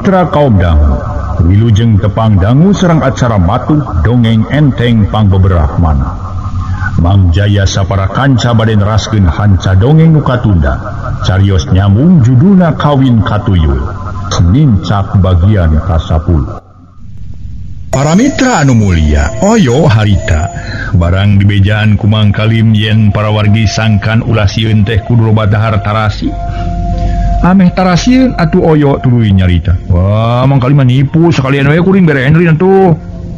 Mitra kaum dangu, wilujeng tepang dangu serang acara matuh dongeng enteng pangbeberah mana. Mang Jaya sapara kanca bade neraskeun hanca dongeng nu katunda, carios nyambung judulna Kawin Katuyul, nincak bagian ka-10. Para mitra anu mulia, oyo harita, barang dibejaan ku Mang Kalim yen para wargi sangkan ulah sieun teh kudu loba dahar tarasi. Ameh tarasieun atuh oyo tuluy nyarita. Wah, Mang Kalim mah nipu sakalian we kuring bere Henry atuh.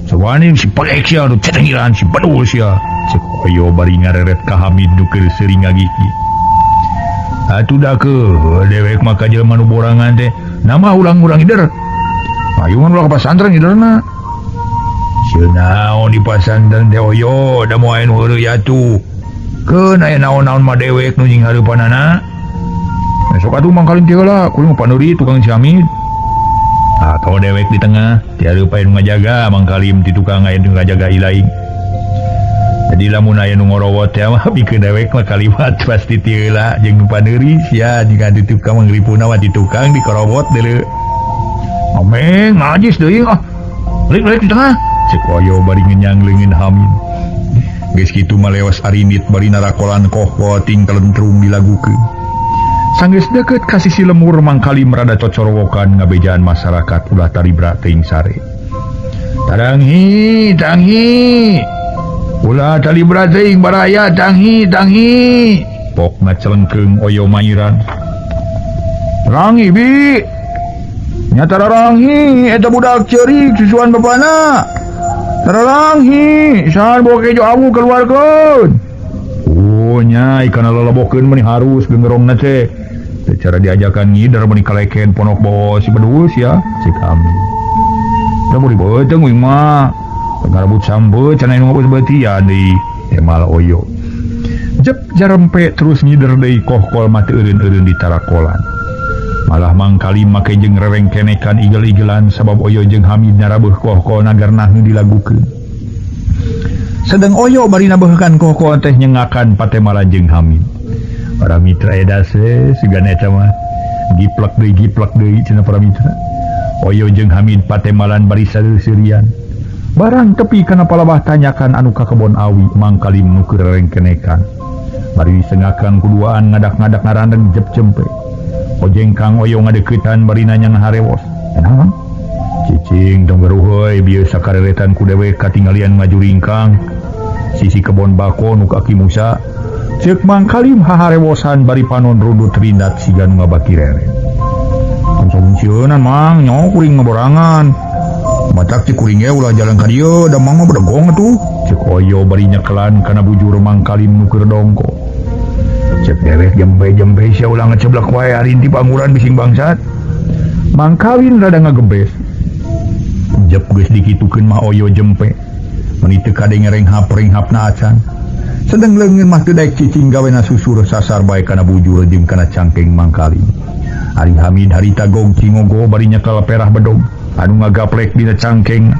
Sawani si pagek sia atuh cetengiran si badul sia. Cek oyo bari ngareret ka Hamid nu keur seuri ngagiki. Atuh da ke dewek mah ka jelema nu borangan teh, nama ulang-ulang ider. Ayungan ulah ka pasantren iderna. Sieun naon di pasantren teh oyo, da moal anu heureuy atuh. Keun aya naon-naon mah dewek nu nying hareupanana. Besok atuh Mang Kalim teh heula, kuring pandeuri tukang si Hamid. Atau dewek di tengah, ti hareup aya nu ngajaga Mang Kalim ti tukang aya nu ngajaga ilaing. Jadi lamun aya nu ngorowot teh mah pikeun dewek mah kalimat pasti ti heula jeung nu pandeuri sia jika di tukang mangripuna mah di tukang dikorowot deuleu. Ameng najis deui ah. Lik-lik di tengah. Cek oyo bari ngenyang leungeun Hamid. Geus kitu mah lewas arinit bari narakolan kohko ting kalentrung dilagukeun. Sanggeus deukeut ka sisi lemur Mang Kalim rada cocorowokan ngabejaan masyarakat ulah taribra teuing sare. Tanghi, tanghi. Ulah taribra teuing baraya tanghi, tanghi. Pokna celengkeung oyo mairan. Rangi bi. Nya tararanghi eta budak ceurik susuan bapana. Tararanghi, sahan bawa kejo awu keluarkeun. Oh nya ikan lelebokeun meni harus gengerongna teh. Secara diajakan ngider meni kaleken ponok bawa si bedus ya si kami. Da beureum beuteung uing mah. Ngarebut sambeut cenah nu ngabus beutian deui emal oyo. Jep jarempe terus ngider deui kohkol mah teu eureun-eureun di tarakolan. Malah Mang Kalim make jeung rerengkenekan igel-igelan sabab oyo jeung Hamid narabeuh kohkol nagarnah dilagukeun. Sedang oyo bari nabeuhkan kohkol teh nyengakan patemalan jeung Hamid. Para mitra edase sugan eta mah giplek deui cenah para mitra. Oyo jeung Hamid patemalan bari sareuserian. Barang tepi kana palabah tanyakan anu ka kebon awi Mang Kalim nu keur rerengkenekan. Bari disengakan kuduaan ngadak-ngadak ngarandeng jep jempe. Ojeng kang oyo ngadeuketan bari nanya ngaharewos. Naon? Cicing tong geruheuy bieu sakareretan ku dewek katinggalian ngajuringkang. Sisi kebon bako nu ka Ki Musa. Ceuk Mang Kalim haharewosan bari panon rundut rindat siga nu ngabaki rere. Konsumsieunan Mang nyaho kuring ngaborangan. Matak cek kuring ge ulah jalan ka dieu da Mang mah bedegong atuh. Ceuk oyo bari nyekelan kana bujur Mang Kalim nu keur dongko. Cek dewek jempe-jempe sia ulah ngeceblak wae ari di panguran bising bangsat. Mang Kalim rada ngagebes. Jep geus dikitukeun mah oyo jempe. Meuni teu kadenge renghap-renghapna acan. Sedeng leungeun mah teu daek cicing gawena susur sasar bae kana bujur jeung kana cangkeng Mang Kalim. Ari Hamid harita gong cingogo bari nyekel perah bedog anu ngagaplek dina cangkeng.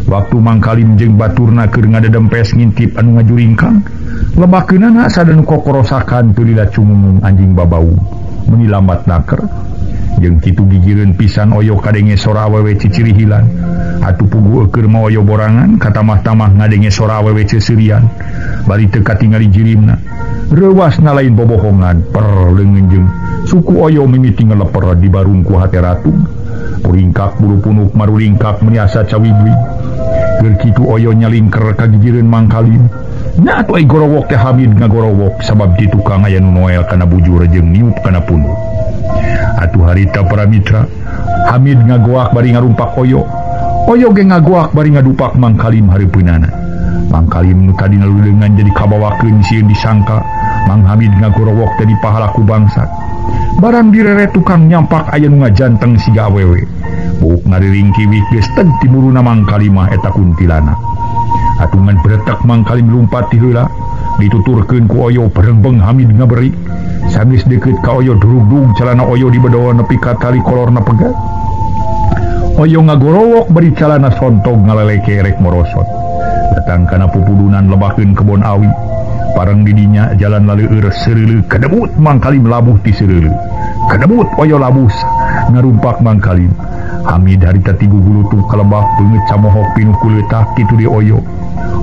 Waktu Mang Kalim jeung baturna keur ngadedempes ngintip anu ngajuringkang. Lebakeunana sadanu kokorosakan teu lila cumumung anjing babau meuni lambat naker. Jeung kitu gigireun pisan oyo kadenge sora awewe cicirihilan. Atuh pugu eueur mah oyo borangan katamah-tamah ngadenge sora awewe ceuseurian. Bari teu katingali jirimna. Reuwasna lain bobohongan per leungeun jeung suku oyo mimiti ngeleper di barung ku hate ratu. Puringkak bulu punuk maruringkak meuni asa cawigwig. Keur kitu oyo nyalingker ka gigireun Mang Kalim. Nya atuh ai gorowok teh Hamid ngagorowok sabab di tukang aya nu noel kana bujur jeung niup kana punuk. Atuh harita para mitra, Hamid ngagoak bari ngarumpak oyo. Oyo ge ngagoak bari ngadupak Mang Kalim hareupeunana. Mang Kalim nu tadina leuleungan jadi kabawakeun sieun disangka Mang Hamid ngagorowok teh dipahala ku bangsat. Barang direret tukang nyampak aya nu ngajanteng siga awewe. Buuk ngariring kiwih geus teg timuruna Mang Kalim mah eta kuntilanak. Atungan beretak Mang Kalim lumpat ti heula, dituturkeun ku oyo berengbeng Hamid ngaberi. Sanggeus deukeut ka oyo durugdug calana oyo dibedoan nepi ka tali kolorna pegat. Oyo ngagorowok bari calana sontog ngaleleke rek morosot. Datang kana pupudunan lebakeun kebon awi. Pareng didinya jalan laleueur seureuleu kadebut Mang Kalim labuh ti seureuleu. Kadebut oyo labuh ngarumpak Mang Kalim. Hamid harita ti gugulutuh kalebak beungeut camohok pinuh ku leutah kitu di Oyo.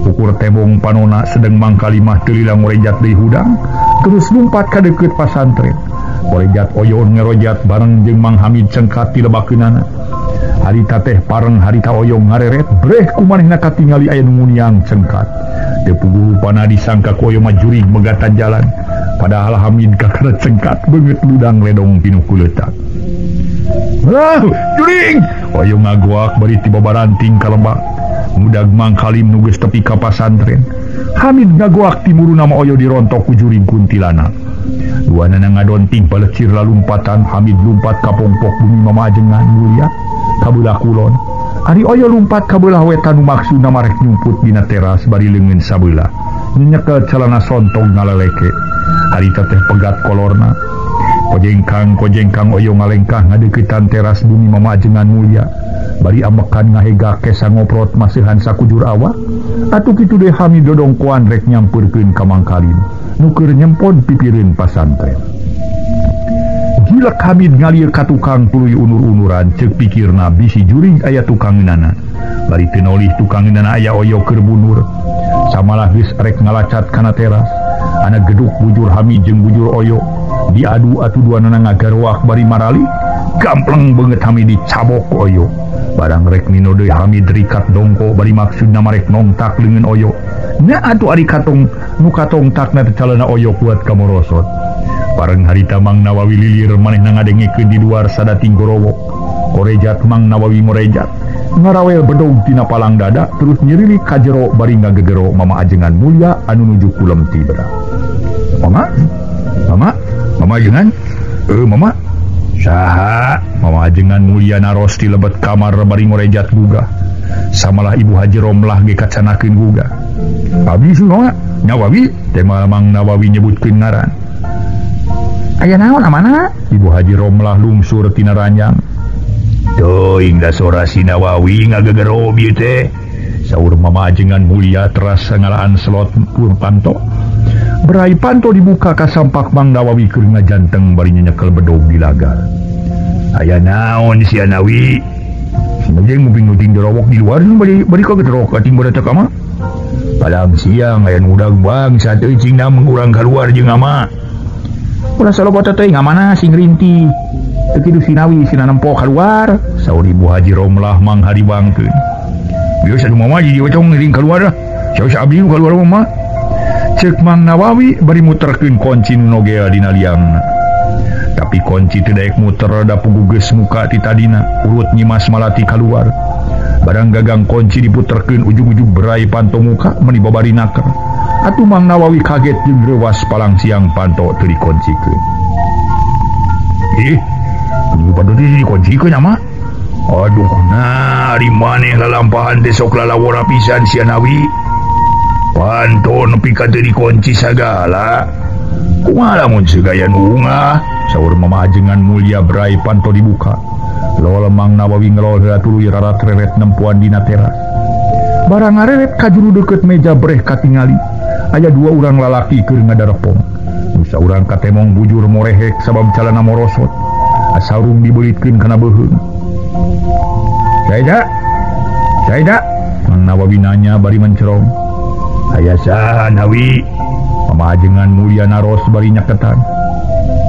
Ukur tembong panona sedeng Mang Kalimah teu lila ngorejat deui hudang terus lumpat ka deukeut pasantren. Korejat Oyo ngerojat bareng jeung Mang Hamid cengkat ti lebakeunana. Harita teh pareng harita Oyo ngareret breh ku manehna katingali aya nu nguniang cengkat. Teu puguh rupana disangka ku Oyo mah jurig megatan jalan. Padahal Hamid kakara cengkat beungeut ludang ledong pinuh ku leutak. Lah, juring! Oyo ngagoak bari tiba baranting ka lebak. Ngudag Mang Kalim nu geus tepi ka pasantren. Hamid ngagoak timuruna mah Oyo dirontok ku juring kuntilanak. Duanana ngadonting balecir lalumpatan, Hamid lumpat ka pongpok bumi Mama Ajengan Mulia ka beulah kulon. Ari Oyo lumpat ka beulah wetan nu maksudna marek nyumput dina teras bari leungeun sabelah. Nyekel celana sontong ngalaleke. Harita teh pegat kolorna. Kojengkang Oyo ngalengkah ngadeuketan teras bumi Mama Ajengan Mulia. Bari amekan ngahega kesa ngoprot masihan sakujur awak. Atuh kitu deui Hamid dodongkoan rek nyampeurkeun ka Mang Kalim. Nu keur nyempon pipireun pasantren. Gilek Hamid ngalir ka tukang tuluy unur-unuran ceuk pikirna bisi jurig aya tukangeunana. Bari teu nolih tukangeunana aya Oyo keur bunur. Samalah geus rek ngalacat kana teras. Anak geduk bujur Hamid jeung bujur Oyo. Diadu atuh duanana ngagaroak bari marali. Gampleng beungeut Hamid dicabok ku Oyo. Barang rek nino deui Hamid rikat dongko bari maksudna marek nongtak leungeun Oyo. Nya atuh ari katong nu katongtakna teh calana Oyo kuat kamorosot. Bareng harita Mang Nawawi lilir manehna ngadengekeun di luar sadating gorowok. Korejat Mang Nawawi ngorejat. Ngarawel bedog tina palang dada terus nyirilik ka jero bari ngagegero Mama Ajengan Mulia anu nuju kulem tibra. Mama? Mama? Mama Ajengan? Mama? Saha? Mama Ajengan Mulia naros ti lebet kamar bari ngorejat gugah. Samalah Ibu Haji Romlah ge kacanakeun gugah. Abi mama? Nawawi? Teh Mang Nawawi nyebutkeun ngaran. Aya naon amana? Ibu Haji Romlah lungsur tina ranjang. Teuing da sora si Nawawi ngagegero bieu teh. Saur Mama Ajengan Mulia terasa ngalaan slot pur panto. Berai panto dibuka ka sampak Mang Nawawi keur ngajanteng bari nyekel bedog di lagar. Aya naon sia Nawi? Sinojeng muping-muting dorowok di luar bari ka gederok ating barata ka mah. Palang siang aya nu udag bangsa teuing cing na mengurang kaluar jeung ama. Ulah salobot teh ngamana sing rinti. Teu kitu si Nawi sina nempo kaluar. Saur Ibu Haji Romlah Mang hariwangkeun. Biasa nu mama jadi ocong ngiring kaluar lah. Saur abdi nu kaluar mah. Ceuk Mang Nawawi bari muterkeun kunci nu nogel dina liangna. Tapi kunci teu daek muter da puguh geus muka ti tadina, urut Nyimas Malati kaluar. Barang gagang kunci diputerkeun ujug-ujug berai panto muka meuni babari naker. Atuh Mang Nawawi kaget jeung reuwas palang siang panto teu dikuncikeun. Ih, panto teu dikuncikeun ama? Aduh, nah ari maneh lalampahan teh sok lalawora pisan sia Nawi. Panto nepi ka teu dikunci sagala. Kumaha lamun segaya nu ungah? Saur Mama Ajengan Mulia berai panto dibuka. Lol Mang Nawawi ngelol heula tuluy rarat-reret nempuan dina teras. Barang ngareret ka juru deukeut meja breh katingali. Aya dua urang lalaki keur ngadarepong. Nu saurang katemong bujur morehek sabab calana morosot. Asarung dibelitkeun kana beuheung. Saida? Saida? Mang Nawawi nanya bari mencerong. Aya saha Nawi? Mama Ajengan Mulia naros bari nyaketan.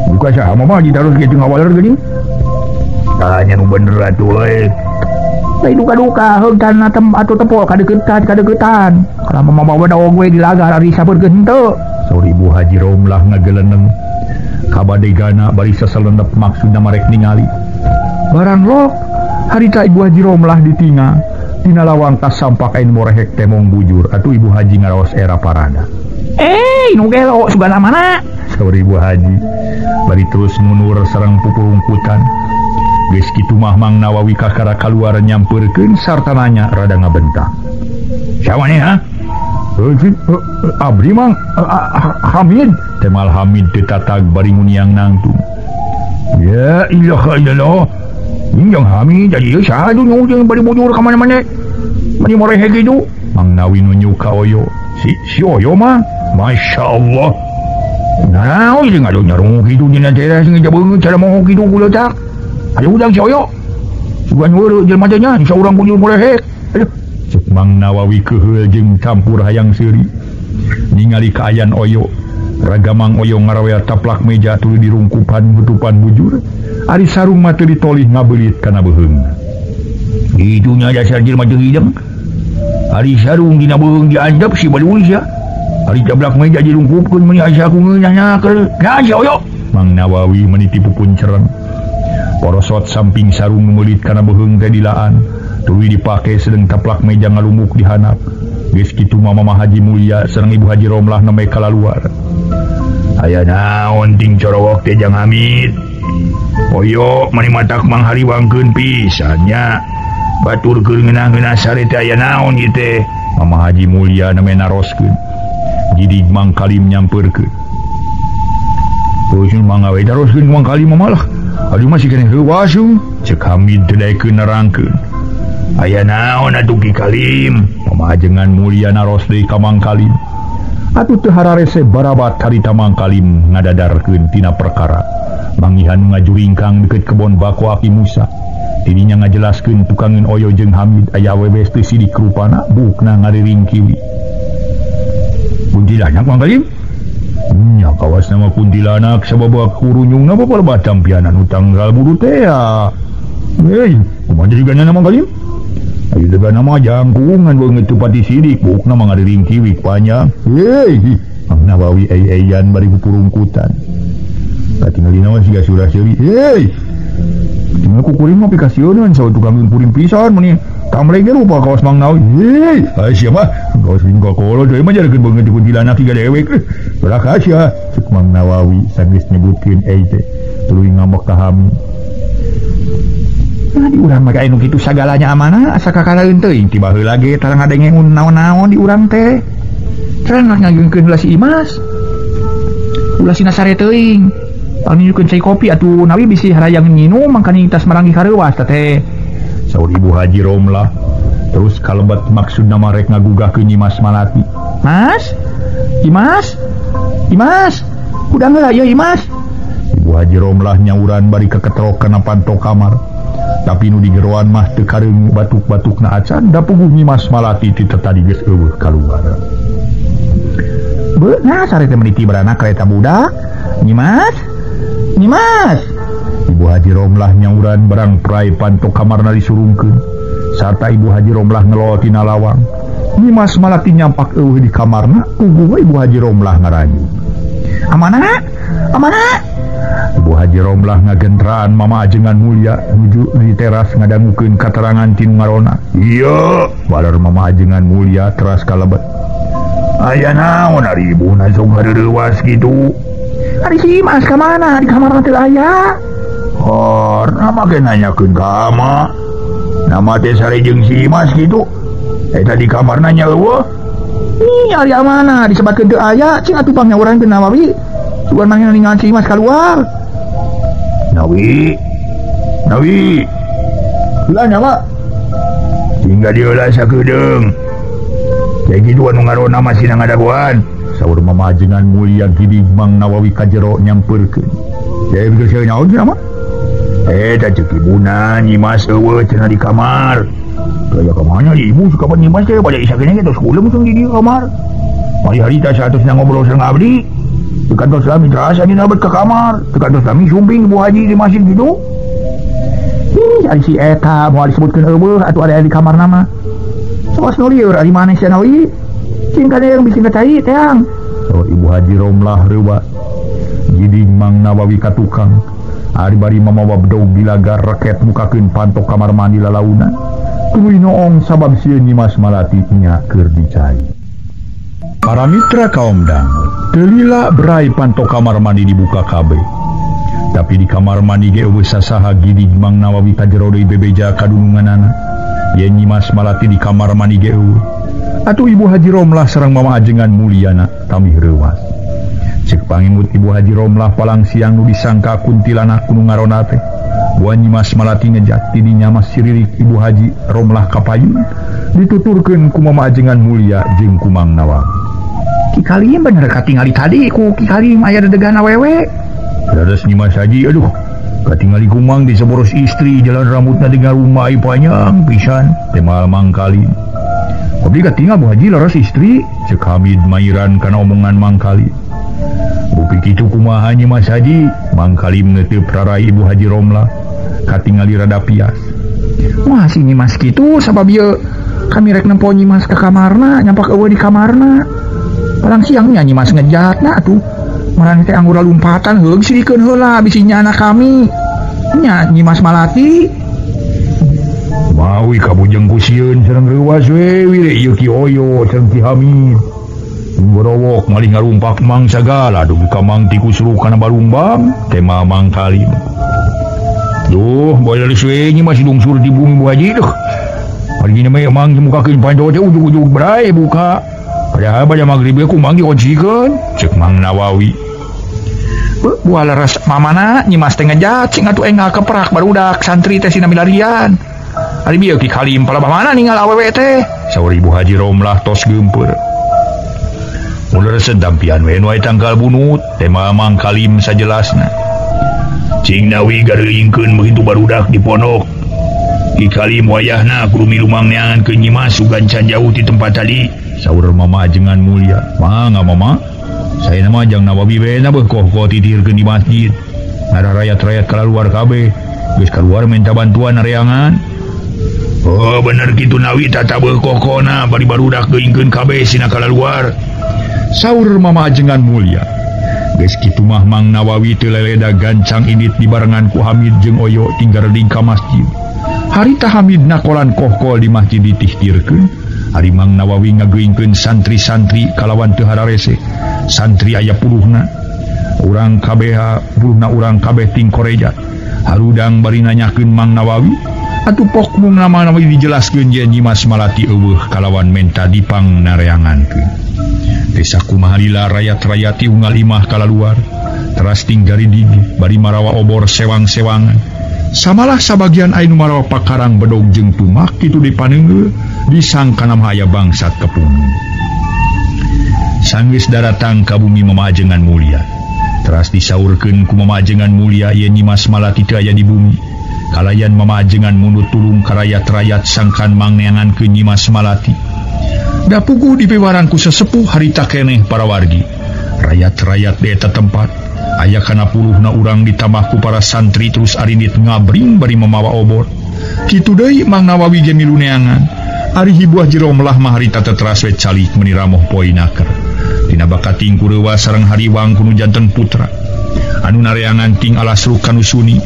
Buka saha mama ditaros kitu ngawaler geuning. Tanya nu bener atuh euy. Lain duka-duka heug tanah tem atuh tepo kadeuketan. Kalau mama bawa dawog we dilagar ari sabeurkeun henteu. Saur Ibu Haji Romlah ngageleneng. Kabadegana bari sasalendep maksudna marek ningali. Barang lok harita Ibu Haji Romlah ditingal. Dina lawang kasampak ain morehek temong bujur atuh Ibu Haji ngaraos era parada. Nu gelo sugana mana? Saur Ibu Haji bari terus mundur sareng pupurungkutan. Geus kitu mah Mang Nawawi kakara kaluar nyampeurkeun sarta nanya rada ngabentang. Saha maneh ha? Abdi Mang Hamid. Temal Hamid teu tatag bari nguniang nangtung. Ya ilaha illallah. Yang Hamid jadi ieu saha nu jeung bari bujur ka mana-mana. Mani morehe kitu. Mang Nawi nunjuk ka Oyo. Si Oyo mah Masya Allah. Nah, jeung adu nyarung kitu dina teras ngejabeungeut cara moho kitu kuletak. Ayo udang si Oyo. Sugan weureu jelema teh nya saurang kunjul molehek. Aduh, cek Mang Nawawi keuheul jeung campur hayang seuri. Ningali kaayaan Oyo, raga Mang Oyo ngarawel taplak meja tuluy dirungkupan hutupan bujur. Ari sarung mah teu ditolih ngabeulit kana beuheung. Itunya dasar jelema teu hideng. Ari sarung dina beuheung diandap si badui sia. Ari taplak meja dirungkupkeun meuni asa ku ngeunah nyakeul. Nah si Oyo, Mang Nawawi meniti pupuncereng. Porosot samping sarung meulit kana beuheung teh dilaan, tuluy dipake sedeng taplak meja ngalumuk di handap. Geus kitu mah Mama Haji Mulia sareng Ibu Haji Romlah nembe kalaluar. Aya naon ting corowok teh Jang Hamid. Oyo mani matak manghariwangkeun pisan nya. Batur keur ngeunah-ngeunah sare teh aya naon ieu teh. Mama Haji Mulia nembe naroskeun. Jidig Mang Kalim nyampeurkeun. Terus Mang Awe taroskeun Mang Kalim malah. Aduh masih keneh leuwasung, cek Hamid teu daekeun nerangkeun. Aya naon atuh Ki Kalim? Mama Ajengan Mulia naros deui ka Mang Kalim. Atuh teu hararese barabat harita Mang Kalim ngadadarkeun tina perkara. Mangihan ngajuringkang deukeut kebon bako Aki Musa. Tidinya ngajelaskeun tukangeun Oyo jeung Hamid aya awewe teu sidik rupana bukna ngariring kiwi. Kuntilanak Mang Kalim? Nya kawas nama kuntilanak sabab kurunyungna bapak campianan utang buru teh ya. Hei, kumaha juga nama Mang Kalim? Ayo degan nama jangkungan beungeut teu pati sidik bukna mah ngariring kiwi panjang. Hei, Mang Nawawi ei-eian bari pupurungkutan. Katingalina mah siga surah-seuri. Hei. Tinggal ku kuring mah pikasieuneun saur tukang kuring pisan meuni tamleng ge rupa kawas Mang Nawawi. Hei, ai sia mah kawas bingka kolot deui mah jarkeun beungeut kuntilanak siga dewek. Berak sia cek Mang Nawawi sageus nyebutkeun ei teh tuluy ngambek ka Hamid. Nah di urang mah aya nu kitu sagalanya amanah asa kakalaeun teuing ti baheula ge tara ngadenge naon-naon di urang teh. Tara ngagengkeun heula si Imas. Ulah sina sare teuing. Panginjukeun cai kopi atuh nawi bisi harayang nginum mangkaning tas marangi kareuwas teh. Saur Ibu Haji Romlah terus kalebet maksudna mah rek ngagugahkeun Nyimas Malati. Mas? Imas? Imas? Hudang heula ieu Imas. Ibu Haji Romlah nyauran bari keketrok kana panto kamar. Tapi nu digeroan mah teu kareung batuk-batukna acan da puguh Nyimas Malati ti tadi geus eueuh kaluar. Beuh, nah sare teh meniti baranak kareta budak. Nyimas? Nyimas. Ibu Haji Romlah nyauran barang prai panto kamarna disurungkeun. Sarta Ibu Haji Romlah ngelol tina lawang. Nyimas Malati nyampak eueuh di kamarna, puguh Ibu Haji Romlah ngarayu. Amanah? Amanah? Ibu Haji Romlah ngagentraan Mama Ajengan Mulia nuju di teras ngadangukeun katerangan ti nu ngarona. Ieu, balar Mama Ajengan Mulia teras kalebet. Aya naon ari ibuna sok hareurewas kitu? Ari si Imas ka mana? Di kamarna teu aya. Hor, nama ge nanyakeun ka ama. Nama teh sare jeung si Imas kitu. Eta di kamarna nya eueuh. Ih, ari amana disebatkeun teu aya, cing atuh pangnyauran teu Nawawi. Sugan mah ningal si Imas kaluar. Nawi. Nawi. Ulah nyawa. Tinggal dieulah sakedeung. Kayak gitu anu ngarona masih ngadaguan. Saur Mama Ajengan Mulia gidi Mang Nawawi ka jero nyampeurkeun. Saya pikir saya nyaon cenah mah. Eta ceuk ibuna Nyimas eueuh cenah di kamar. Kaya ka mana ibu suka pan Nyimas teh bade isakena ge tos kulem tong di kamar. Hari-hari teh saatosna ngobrol sareng abdi. Di kantor lami terasa dina bet ka kamar. Di kantor lami sumping Ibu Haji di masjid gitu. Ih, ari si eta moal disebutkeun eueuh atuh ada di kamar nama. Sawas nu lieur ari maneh sia Nawi. Cing kana yang bisi ngacai teang. Saur Ibu Haji Romlah reuwas. Giding Mang Nawawi ka tukang. Ari bari mamawa bedog dilagar reket mukakeun pantok kamar mandi lalaunan. Tuluy noong sabab sieun Nyimas Malati nya keur dicai. Para mitra kaum dangu, teu lila berai pantok kamar mandi dibuka kabeh. Tapi di kamar mandi ge eueuh sasaha gidig Mang Nawawi ka jero deui bebeja kadununganana. Yen Nyimas Malati di kamar mandi ge eueuh. Atuh Ibu Haji Romlah sareng Mama Ajengan Mulyana tamih reuwas. Cek pangimut Ibu Haji Romlah palang siang nu disangka kuntilanak ku nu ngarona teh. Buah Nyimas Malati ngejat tidinya mah siririk Ibu Haji Romlah kapayun dituturkeun ku Mama Ajengan Mulia jeung ku Mang Nawawi. Ki Kalim bener katingali tadi ku Ki Kalim aya dedegan awewe. Dadas Nyimas Haji aduh Katingali kumang di seboros istri jalan rambutna dengan rumah panjang pisan temal Mang Kalim. Abdi katingal Bu Haji leres istri cek Hamid mairan kana omongan Mang Kalim. Bukti kitu kumaha Nyi Mas Haji? Mang Kalim neuteup rarai Ibu Haji Romlah katingali rada pias. Wah si Nyi Mas kitu sabab ieu kami rek nempo Nyi Mas ka kamarna nyampak eueuh di kamarna. Palang siangnya Nyi Mas ngejatna atuh. Marani teh anggura lumpatan heug sirikeun heula bisi nya anak kami. Nya Nyi Mas Malati. Mawi kabujeng ku sieun sareng reuwas we wire ieu Ki Oyo sareng Ki Hamid. Borowok malih ngarumpak mang sagala dugi ka mang tikusruh kana balumbang tema Mang Kalim. Duh, boy lelis we Nyi Mas dungsur di bumi Bu Haji duh. Margina mah mang mukakeun panto teh ujug-ujug bray buka. Padahal pada magrib ge kumang dikuncikeun cek Mang Nawawi. Buah leres mamana Nyi Mas teh ngejat sing atuh enggal keprak barudak santri teh sina milarian. Ari bieu Ki Kalim palabah mana ninggal awewe teh? Saur Ibu Haji Romlah tos geumpeur. Mun leres dampian we nu aya tangkal bunut tema Mang Kalim sajelasna. Cing Nawi gareuingkeun begitu barudak di pondok. Ki Kalim wayahna kudu milu mangneangan ke Nyi Mas sugan can jauh ti tempat tadi. Saur Mama Ajengan Mulia. Mangga Mama. Saya nama Jang Nawawi we na beuh koh-koh titirkeun di masjid. Ngarah rayat-rayat kaluar kabeh. Geus kaluar minta bantuan areangan. Oh bener kitu Nawi tata beuh koh-kohna bari barudak geuingkeun kabeh sina kaluar. Saur Mama Ajengan Mulia. Geus kitu mah Mang Nawawi teu leleda gancang indit dibarengan ku Hamid jeung Oyo tinggal reding ka masjid. Harita Hamid nakolan kohkol di masjid ditihtirkeun. Ari Mang Nawawi ngageuingkeun santri-santri kalawan teu hararese. Santri aya puluhna. Urang kabeh puluhna urang kabeh ting koreja. Harudang bari nanyakeun Mang Nawawi, atuh pok mung Mang Nawawi dijelaskeun yen Nyi Mas Malati eueuh kalawan menta dipang nareangankeun. Desa kumaha lila rayat-rayat ti unggal imah kalaluar. Teras ting garidig bari marawa obor sewang-sewangan. Samalah sabagian anu marawa pakarang bedog jeung tumak kitu dipaneunggeul disangkana mah aya bangsat kepung. Sanggeus daratang ka bumi Mama Ajengan Mulia. Teras disaurkeun ku Mama Ajengan Mulia yen Nyi Mas Malati teu aya di bumi. Kalayan Mama Ajengan mundut tulung ka rayat-rayat sangkan mangneangankeun Nyi Mas Malati. Da puguh dipiwarang ku sesepuh harita keneh para wargi. Rayat-rayat di eta tempat aya kana puluhna urang ditambah ku para santri terus arindit ngabring bari mamawa obor. Kitu deui Mang Nawawi ge milu neangan. Ari hibuah Jeromlah mah harita teteras we calik meuni ramoh poinaker. Dina bakating ku reuwas sareng hariwang kunu janten putra. Anu nareangan ting alasruk kanu suni.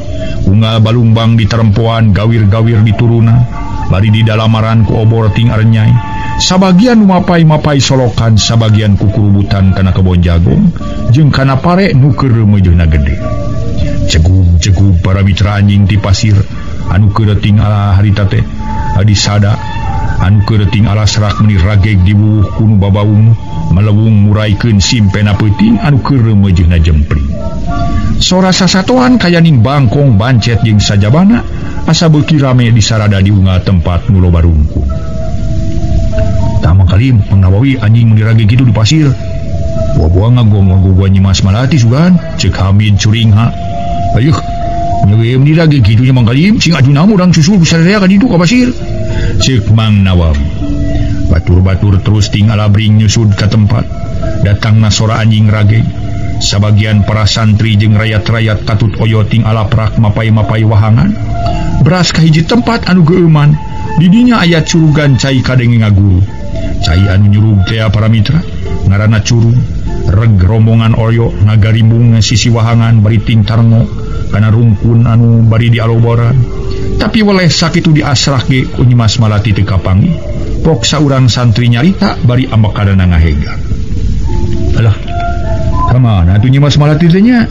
Unggal balumbang di tarempoan gawir-gawir dituruna. Bari di dalamaran ku obor ting arenyai. Sabagian mapai-mapai solokan, sabagian kukurubutan kana kebon jagung, jeung kana pare nu keur reumeujeuna gede. Cegub-cegub para mitra anjing ti pasir, anu keur ting ala harita teh disada, anu keur ting alasrak meuni rageg diwuwuh kunu babaung, melewung muraikeun simpena peuting anu keur reumeujeuna jempling. Sora sasatoan kayaning bangkong bancet jeung sajabana asa beuki rame disarada di unggal tempat nu loba rungkun. Tama Kalim, Mang Nawawi anjing dirage gitu di pasir. Buah-buah ngagong-ngagong Nyi Mas Malati sugan, cek Hamid curingha. Ayuh, nyeweum dirage kitu nya Mang Kalim, sing ajuna urang susul sadaya ka ditu ka pasir. Cek Mang Nawawi. Batur-batur terus ting alabring nyusud ka tempat. Datangna sora anjing rage. Sabagian para santri jeung rayat-rayat katut oyo ting alaprak mapai-mapai wahangan. Beras ka hiji tempat anu geueuman. Didinya aya curugan cai kadenge ngaguru. Cai anu nyurug tea para mitra ngaranna curug reg rombongan oyo ngagarimbung sisi wahangan bari ting tarngo kana rungkun anu bari dialoboran. Tapi weleh sakitu diasrah ge ku Nyi Mas Malati teu kapanggih. Pok saurang santri nyarita bari ambekadana ngahega. Alah, ka mana atuh Nyi Mas Malati teh nya?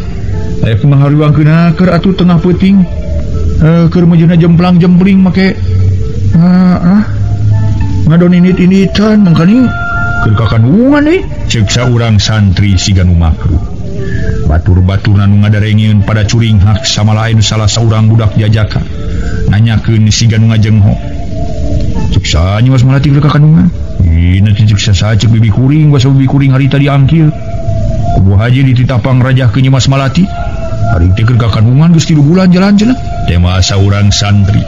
Aya kumaha hariwangkeun keur atuh tengah peuting. Keur meujeuhna jemplang-jempling make ngadon init-initan mangkaning keur kakandungan euy ceuk saurang santri siga nu makruh. Batur-baturna nu ngadarengeun pada curing hak sama lain salah saurang budak jajaka nanyakeun siga nu ngajengho. Ceuk saha Nyi Mas Malati keur kakandungan? Ih, nanti ceuk saha ceuk bibi kuring basa bibi kuring harita diangkil. Ku Bu Haji dititapang rajah ke Nyi Mas Malati. Ari teh keur ka kandungan geus 3 bulan jalan cenah. Tema saurang santri.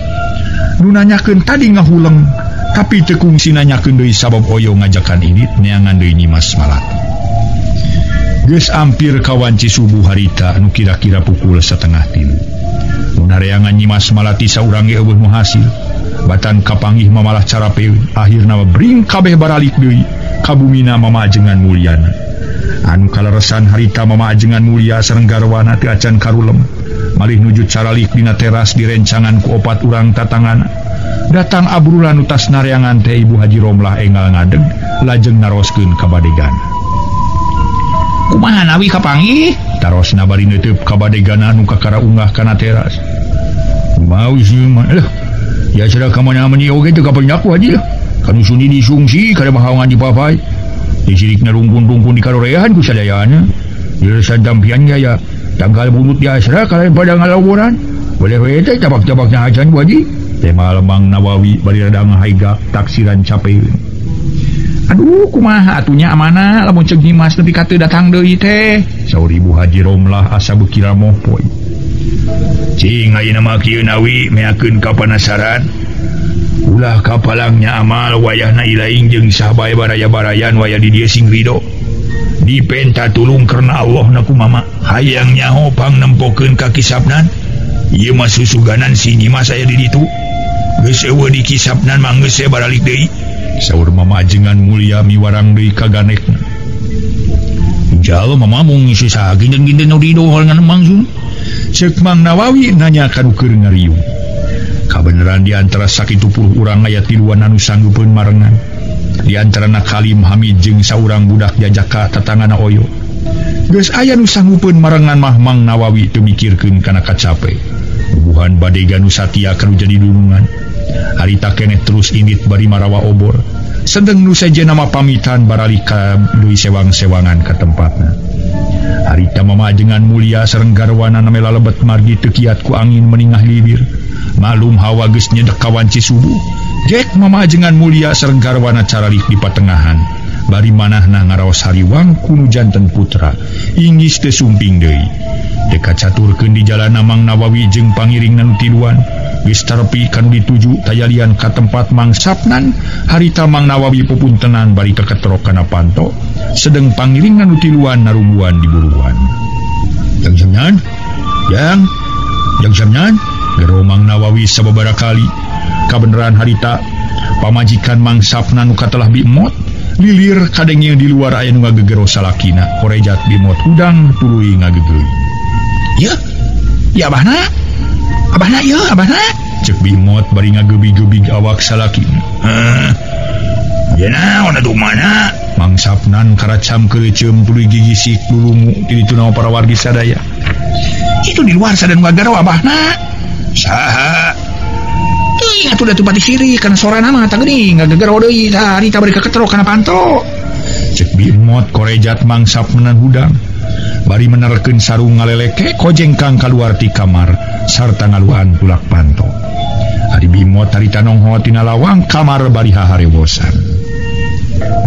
Nu nanyakeun tadi ngahuleng, tapi teu kungsi nanyakeun deui sabab Oyo ngajakan indit neangan deui Nyimas Malati. Geus ampir kawanci subuh harita anu kira-kira pukul 2:30. Nu nareangan Nyimas Malati saurang ge eueuh nu hasil. Batan kapanggih mamalah carapeun, akhirna bring kabeh baralik deui ka bumina Mama Ajengan Mulyana. Anu kaleresan harita Mama Ajengan Mulya sareng garwana teu acan karulem. Malih nuju caralik dina teras direncangan ku opat urang tatangana. Datang abrulan nu tas nareangan teh Ibu Haji Romlah enggal ngadeg lajeng naroskeun ka badegana. Kumaha nawi kapanggih? Tarosna bari neuteub ka badegana nu kakara unggah kana teras. Kumaha sih mah? Leuh, ya sada ka mana meni oge teu kapenyak ku haji lah. Kanu suni disungsi kada mahawangan dipapay. Disirikna rungkun-rungkun di karorehan ku sadayana. Diresan tampian gaya. Tanggal bunut di asra kalian pada ngalaworan. Boleh we teh tabak-tabakna acan bu haji. Tema Mang Nawawi bari rada ngahaiga taksiran capeun. Aduh kumaha atunya amanah lamun ceuk Nyimas nepi ka teu datang deui teh. Saur Ibu Haji Romlah asa beuki ramoh poe. Cing ayeuna mah kieu Nawi meakeun ka panasaran. Ulah kapalangnya amal wayahna ilaing jeung sahabae baraya-barayan wayah di dieu sing rido. Dipenta tulung karena Allah na ku mama. Hayang nyaho pang nempokeun ka kisapnan. Ieu mah susuganan si Nyimas aya di ditu. Geus eueuh di kisapnan mah geus baralik deui. Saur Mama Ajengan Mulya miwarang deui ka ganekna. Insyaallah mama mung ngisi saha ginten-ginten nu rido horengan mangsun. Ceuk Mang Nawawi nanya ka nu keur ngariung. Kabeneran di antara sakitu puluh urang aya tiluan anu sanggupeun marengan. Di antarana Kalim Hamid jeung saurang budak jajaka tatangana Oyo. Geus aya nu sanggupeun marengan mah Mang Nawawi teu mikirkeun kana kacape. Bubuhan badega nu satia kanu jadi dunungan. Harita keneh terus indit bari marawa obor. Sedeng nu sejenna mah pamitan baralik ka deui sewang-sewangan ka tempatna. Harita Mama Ajengan Mulya sareng garwana name lalebet margi teu kiat ku angin meningah libir. Malum hawa geus nyedek kawanci subuh. Gek Mama Ajengan Mulya sareng garwana caralik di patengahan. Bari manahna ngaraos hariwang ku nu janten putra. Inggis teu sumping deui. Teu kacaturkeun di jalana Mang Nawawi jeung pangiringna nu tiluan. Geus tarepi kanu dituju tayalian ka tempat Mang Sapnan. Harita Mang Nawawi pupuntenan bari kaketrok kana panto. Sedeng pangiringna nu tiluan narungguan di buruan. Jang Samnan, jang, jang Samnan. Gero Mang Nawawi sababaraha kali. Kabeneran harita pamajikan Mang Sapnan nu katelah bimot lilir kadenge di luar aya nu ngagegero salakina korejat bimot hudang tuluy ngagegeuy. Ya, ya abahna. Abahna ya, abahna. Ceuk bimot bari ngagebig-gebig awak salakina. Heh. Ya naon atuh mana? Mang Sapnan karacam keureuceum tuluy gigisik lulungu di ditu naon para wargi sadaya. Itu di luar sadan ngagero abahna. Saha? Teuing atuh da teu pati sirik kana sorana mah tah geuning ngagegero deui tah harita bari kaketrok kana panto. Ceuk bimot korejat Mang Sapnan hudang. Bari menerkeun sarung ngaleleke kojengkang kaluar ti kamar sarta ngaluan tulak panto. Ari bimot harita nongho tina lawang kamar bari haharewosan.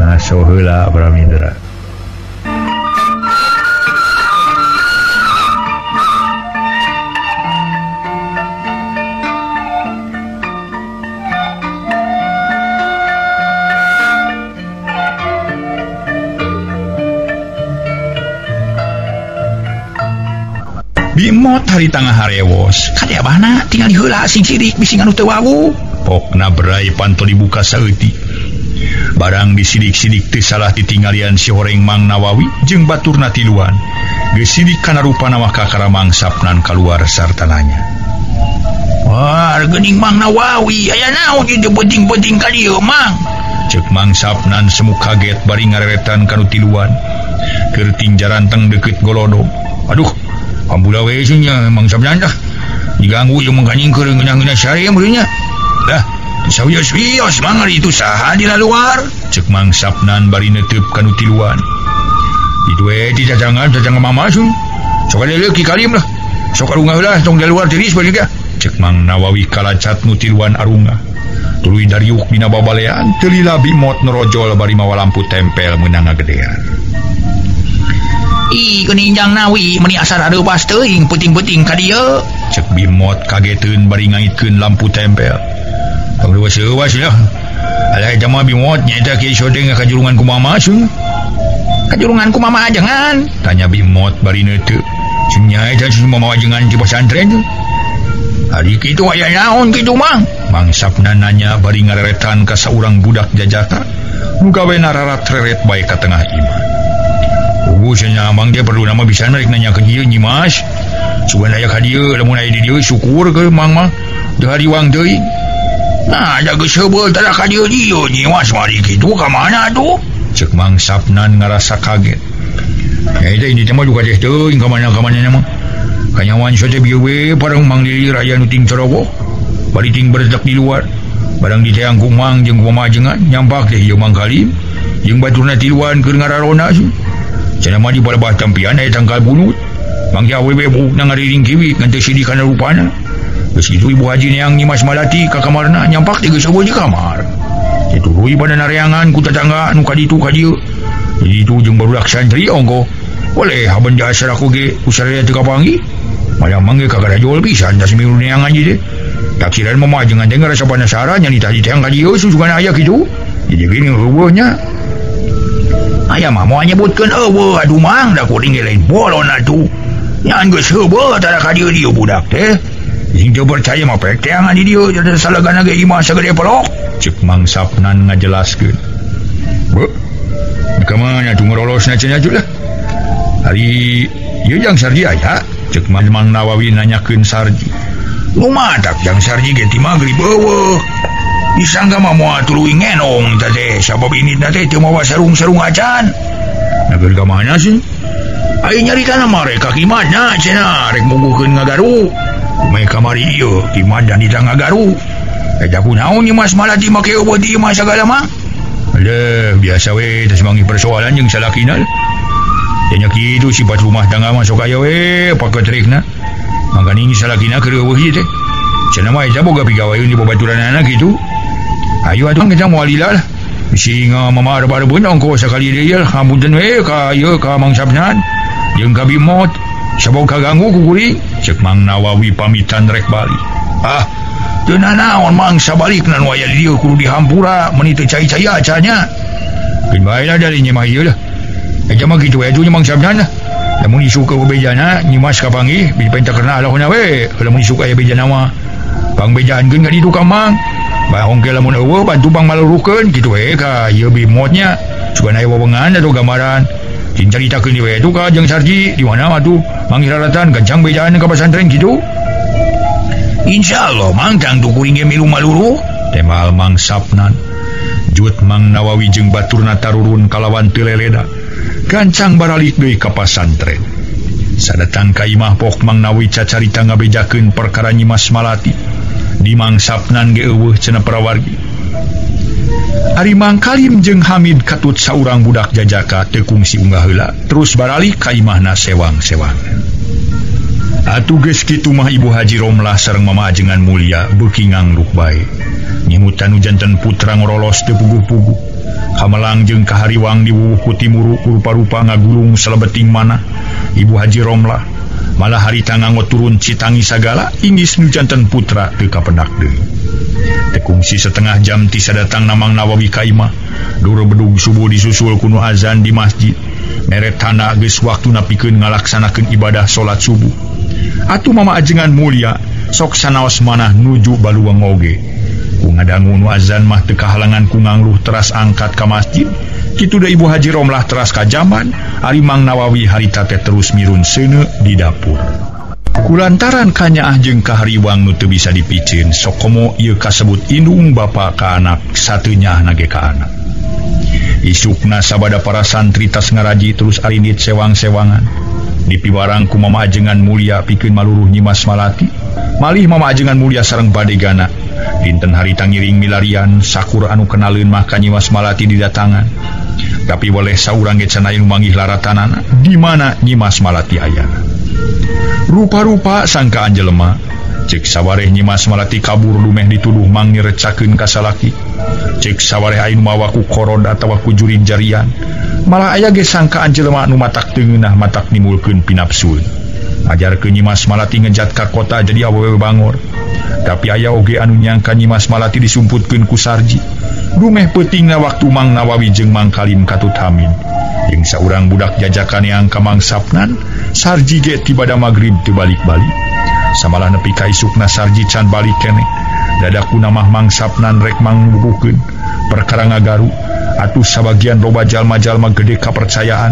Nah so heula Pramindra. Bimot harita ngaharewos. Kade abahna tinggal heula sing sirik bisi anu teu wawuh. Pokna berai panto dibuka saeutik. Barang disidik-sidik teu salah ditinggalian si horeng Mang Nawawi jeung baturna tiluan. Geus sidik kana rupana mah kakara Mang Sapnan kaluar sarta nanya. Wah, geuning Mang Nawawi aya naon ieu penting-penting ka dieu Mang? Ceuk Mang Sapnan semu kaget bari ngareretan ka nu tiluan. Keur tinjaranteng deukeut golodog. Aduh, ampura we nya Mang Sapnan dah. Diganggu jeung mangkanyingkeun ngeunah-ngeunah sare meureun nya. Dah, sawios-wios Mang ari itu saha di luar? Ceuk Mang Sapnan bari neuteub ka nu tiluan. Itu we di jajangan jajangan mama sun. Sok leuleuk ki kalim lah. Sok arungah heula tong di luar tiris balik ya. Ceuk Mang Nawawi kalacat nu tiluan arungah. Tuluy dariuk dina babalean teu lila bimot nerojol bari mawa lampu tempel meunang ngagedean. Ih geuning Jang Nawi meuni asa rareupas teuing peuting-peuting ka dieu. Cek Bimot kageteun bari ngaitkeun lampu tempel. Tong leuwas-leuwas lah. Alah eta mah Bimot nyaeta kieu sodeng kajurungan ku mama sun. Kajurungan ku mama ajengan? Tanya Bimot bari neuteup. Nya eta sun mama ajengan di pesantren. Ari kitu aya naon kitu Mang? Mang Sapna nanya bari ngareretan ka saurang budak jajaka nu gawe nararat-reret bae ka tengah imah. Ugu cenah Mang dia perlu nama bisa rek nanya ke dieu Nyimas. Sugan aya ka dieu lamun aya di dieu syukur ke Mang mah. Teu hariwang deui. Nah, da geus heubeul tara ka dieu dieu Nyimas mari kitu ka mana atuh? Cek Mang Sapnan ngarasa kaget. Eta ini teh mah duka teh teuing ka mana-ka mana mah. Kanyawan saja bieu we parang Mang Lili raya nu ting ceroboh. Bari ting berdak di luar. Barang diteang ku Mang jeung ku Mama ajengan nyampak teh ieu Mang Kalim jeung baturna tiluan keur ngararona sih. Cenah mah di palebah tampian aya tangkal bunut. Mang ge awewe buukna ngariring kiwi ngan teu sidi kana rupana. Geus kitu Ibu Haji neang Nyimas Malati ka kamarna nyampak teh geus eueuh di kamar. Dituluy pada nareangan ku tatangga nu ka ditu ka dieu. Jadi itu jeung barudak santri ongko. Boleh haben jasa aku ge usaraya teu kapanggih. Malah mangge kagak jual pisan tas milu neangan ieu teh. Taksiran mama ajengan teh ngarasa penasaran nya ditah diteang ka dieu susukan aya kitu. Jadi gini eueuh nya. Aya mah moal nyebutkeun eueuh aduh Mang da kuring ge lain bolon atuh. Nyan geus heubeul tara ka dieu dieu budak teh. Sing teu percaya mah pek teangan di dieu jadi salagana ge imah sagede pelok. Cek Mang Sapnan ngajelaskeun. Beuh. Ka mana tuh ngerolosna cenah lah. Ari ieu Jang Sarji aya? Cek Mang Nawawi nanyakeun Sarji. Nu matak Jang Sarji ge ti magrib eueuh. Disangka mah moal tuluy ngenong teh teh sabab ini teh teu mawa sarung-sarung acan. Nah keur ka mana sih? Ai nyaritana mah rek ka kimadna cenah rek muguhkeun ngagaru. Kumaha kamari ieu kimadna ditang ngagaru. Eta kunaon Nyimas Malati make eueuh di imah sagala mah? Alah biasa we teh manggih persoalan jeung salakina. Nya kitu sifat rumah tangga mah sok aya we paketrikna. Mangkana ini salakina keur eueuh ieu teh. Cenah mah eta boga pigaweun di babaturanana kitu. Ayo atuh kita moal lila lah. Bisi mama arep-arepeun ongko sakali deui lah hapunten we ka ieu ka Mang Sapnan jeung ka Bimot. Sabab kaganggu ku kuring. Cek Mang Nawawi pamitan rek balik. Ah, teu nanaon Mang sabalikna nu aya di dieu kudu dihampura meuni teu cai-cai acanya. Keun bae lah dari nyemah ieu lah. Eta mah kitu we atuh nya Mang Sapnan lah. Lamun isuk ke bejana Nyimas kapanggih dipenta karena alahna we. Lamun isuk aya bejana mah pangbejaankeun ka ditu ka Mang. Bae ongke lamun eueuh bantu pang maluruhkeun kitu we ka ieu Bimotnya. Sugan aya wewengan atau gambaran. Cing caritakeun we atuh ka Jang Sarji di mana atuh mangiraratan gancang bejaan ka pasantren kitu. Insyaallah Mang tangtu kuring ge milu maluruh. Temal Mang Sapnan. Jut Mang Nawawi jeung baturna tarurun kalawan teu leleda. Gancang baralik deui ka pasantren. Sadatang ka imah pok Mang Nawawi cacarita ngabejakeun perkara Nyimas Malati. Di Mang Sapnan ge eueuh cenah parawargi. Ari Mang Kalim jeung Hamid katut saurang budak jajaka teu kungsi unggah heula, terus baralik ka imahna sewang-sewang. Atuh geus kitu mah Ibu Haji Romlah sareng Mama Ajengan Mulia beuki ngangruk bae. Nyimutan nu janten putra ngorolos teu puguh-puguh. Kamelang jeung kahariwang diwuwuh ku timuru rupa-rupa ngagulung salebeting manah. Ibu Haji Romlah malah harita nganggo turun citangi sagala inggis nu janten putra teu kapendak deui. Tekungsi setengah jam ti sadatang Mang Nawawi ka imah. Dur bedug subuh disusul ku nu azan di masjid. Meret tanda geus waktuna pikeun ngalaksanakeun ibadah salat subuh. Atuh Mama Ajengan Mulia sok sanaos manah nuju baluang oge. Ku ngadangu nu azan mah teu kahalangan ku ngangluh teras angkat ka masjid. Kitu da Ibu Haji Romlah teras ka jamban, ari Mang Nawawi harita teh terus mirun seuneu di dapur. Kulantaran kanyaah jeung kahariwang nu teu bisa dipiceun, sokomo ieu kasebut indung bapa ka anak, sateunyahna ge ka anak. Isukna sabada para santri tas ngaraji terus arindit sewang-sewangan. Dipiwarang ku Mama Ajengan Mulia pikeun maluruh Nyimas Malati. Malih Mama Ajengan Mulia sareng badegana. Dinten harita ngiring milarian sakur anu kenaleun mah ka Nyimas Malati didatangan. Tapi boleh saurang ge cenah nu manggih laratanana di mana Nyimas Malati ayana. Rupa-rupa sangkaan jelema. Cek sawareh Nyimas Malati kabur lumeh dituduh mang nyirecakeun ka salaki. Cek sawareh aya nu mawa ku korod atawa ku jurig jarian. Malah aya ge sangkaan jelema nu matak teu ngeunah matak nimbulkeun pinapsueun. Ajarkeun Nyimas Malati ngejat ka kota jadi awewe bangor. Tapi aya oge anu nyangka Nyimas Malati disumputkeun ku Sarji. Dumeh peutingna waktu Mang Nawawi jeung Mang Kalim katut Hamid. Jeung saurang budak jajakan yang ka Mang Sapnan, Sarji ge tibada magrib teu balik-balik. Samalah nepi ka isukna Sarji can balik keneh. Dadaku namah Mang Sapnan rek mangbukukeun perkara ngagaru atuh sabagian loba jalma-jalma gede kapercayaan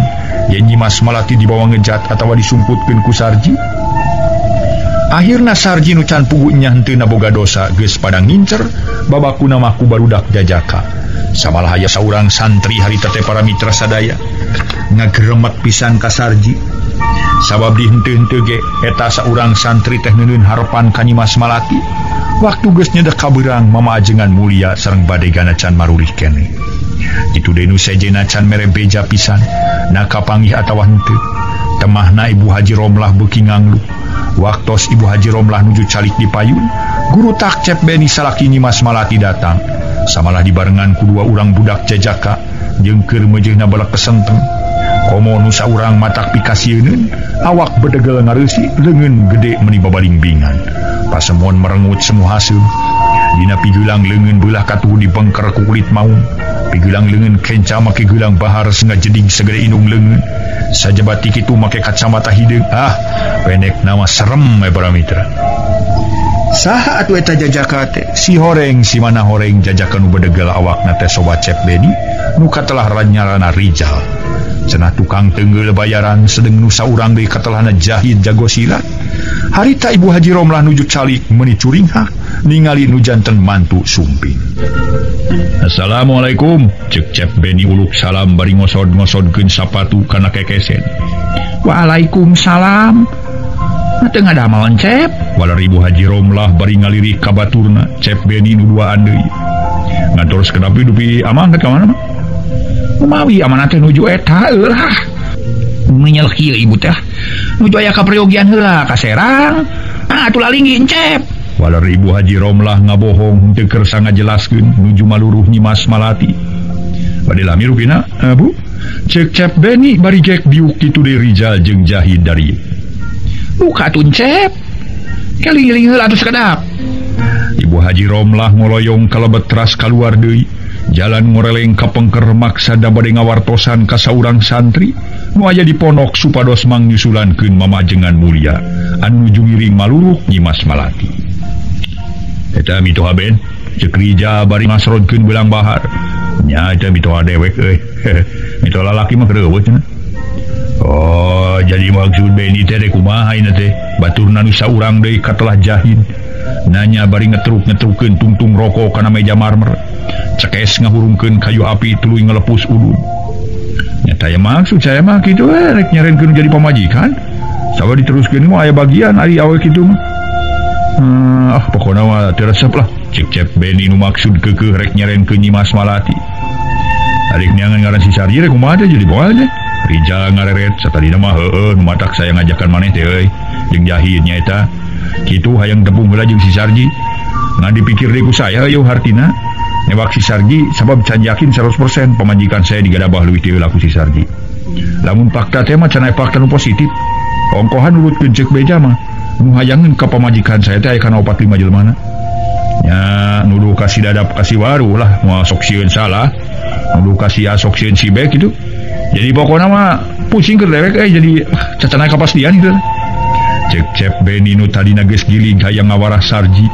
yen Nyimas Malati dibawa ngejat atawa disumputkeun ku Sarji. Akhirna Sarji nu can pugu nya henteu boga dosa geus pada ngincer babakuna mah ku barudak jajaka. Samalah aya saurang santri harita teh para mitra sadaya ngageremet pisan ka Sarji. Sabab di henteu-henteu ge eta saurang santri teh neuneun harepan ka Nyimas Malati. Waktu geus nyedek kabeurang mama ajengan mulia sareng badegana can marulih keneh. Kitu deui nu sejenna can mere beja pisan na kapanggih atawa henteu. Temahna Ibu Haji Romlah beuki nganglu. Waktos Ibu Haji Romlah nuju calik di payun, guru takcep Beni salaki Nyimas Malati datang. Samalah dibarengan ku dua urang budak jajaka jeung keur meujeuhna balak kesenteng. Komo nu saurang matak pikasieuneun, awak bedegel ngareusi, leungeun gede meuni babalingbingan. Pasemon merengut semu haseum. Dina pigelang leungeun beulah katuhu dibengker ku kulit maung. Pigelang leungeun kenca make gelang bahar ngajeding segede indung leungeun. Sajabati kitu make kacamata hideung. Ah, pendek nama serem we para mitra. Saha atuh eta jajaka teh? Si horeng si mana horeng jajaka nu bedegel awakna teh sobat Cep Beni nu katelah ranyarana Rijal. Cenah tukang tenggel bayaran sedeng nu saurang deui katelahna jahit jago silat. Harita Ibu Haji Romlah nuju calik meuni curinghak ningali nu janten mantu sumping. Assalamualaikum, cek Cep Beni uluk salam bari ngosod-ngosodkeun sapatu kana kekesen. Waalaikumsalam. Teu ngadamel Cep. Walar Ibu Haji Romlah bari ngalirik ka baturna Cep Beni nu duaan deui. Ngantos kedapi dupi amang ka mana mah? Kumawi amanah teh nuju eta eulah. Menyel kieu ibu teh. Nuju aya kaperyogian heula ka Serang. Ah atuh lalinggi Cep. Walar Ibu Haji Romlah ngabohong teu kersa ngajelaskeun nuju maluruh Nyimas Malati. Bade lami rupina, Bu? Cek Cep Beni bari gek diuk kitu deui Rijal jeung Jahid dari. Buka atuh Cep. Keling-eling heula atuh sakedap. Ibu Haji Romlah ngoloyong kalebet teras kaluar deui. Jalan ngoreleng ka pengker maksada bade ngawartosan ka saurang santri nu aya di pondok supados mangnyusulankeun mamajengan mulia anu nuju ngiring maluruh Nyimas Malati. Eta mitoha Ben, cek Rija bari ngasrodkeun belang bahar. Nya eta mitoha dewek euy. Mitoha lalaki mah keur eueuh cenah. Oh, jadi maksud Beni teh rek kumaha ieu teh? Baturna nu saurang deui katelah jahid. Nanya bari ngetruk-ngetrukeun tungtung rokok kana meja marmer. Cekes ngahurungkeun kayu api tuluy ngelepus udud. Nyata ya maksud saya mah kitu we rek nyarenkeun jadi pamajikan. Sawa diteruskeun mah aya bagian ari awe kitu mah. Pokona mah teu resep lah. Cek Cep Beni nu maksud keukeuh rek nyarenkeun Nyimas Malati. Adik neangan ngaran si Sarji rek kumaha teh jadi moal teh. Rijal ngareret satadina mah heueuh nu matak saya ngajakan maneh teh euy. Jeung jahit nya eta. Kitu hayang tepung heula jeung si Sarji. Ngan dipikir deui ku saya eueuh hartina. Newak si Sarji sabab can yakin 100% pamajikan saya digadabah leuwih ti heula ku si Sarji. Lamun fakta teh mah can aya fakta nu positif. Ongkohan nurutkeun ceuk beja mah. Nu hayangeun ka pamajikan saya teh aya kana 45 jelmana. Nya nuduh ka si Dadap ka si Waru lah moal sok sieun salah. Nuduh ka si A sok sieun si B kitu. Jadi pokona mah pusing keur dewek euy jadi cacana kapastian kitu. Cek Cep Beni nu tadina geus giling hayang ngawarah Sarji.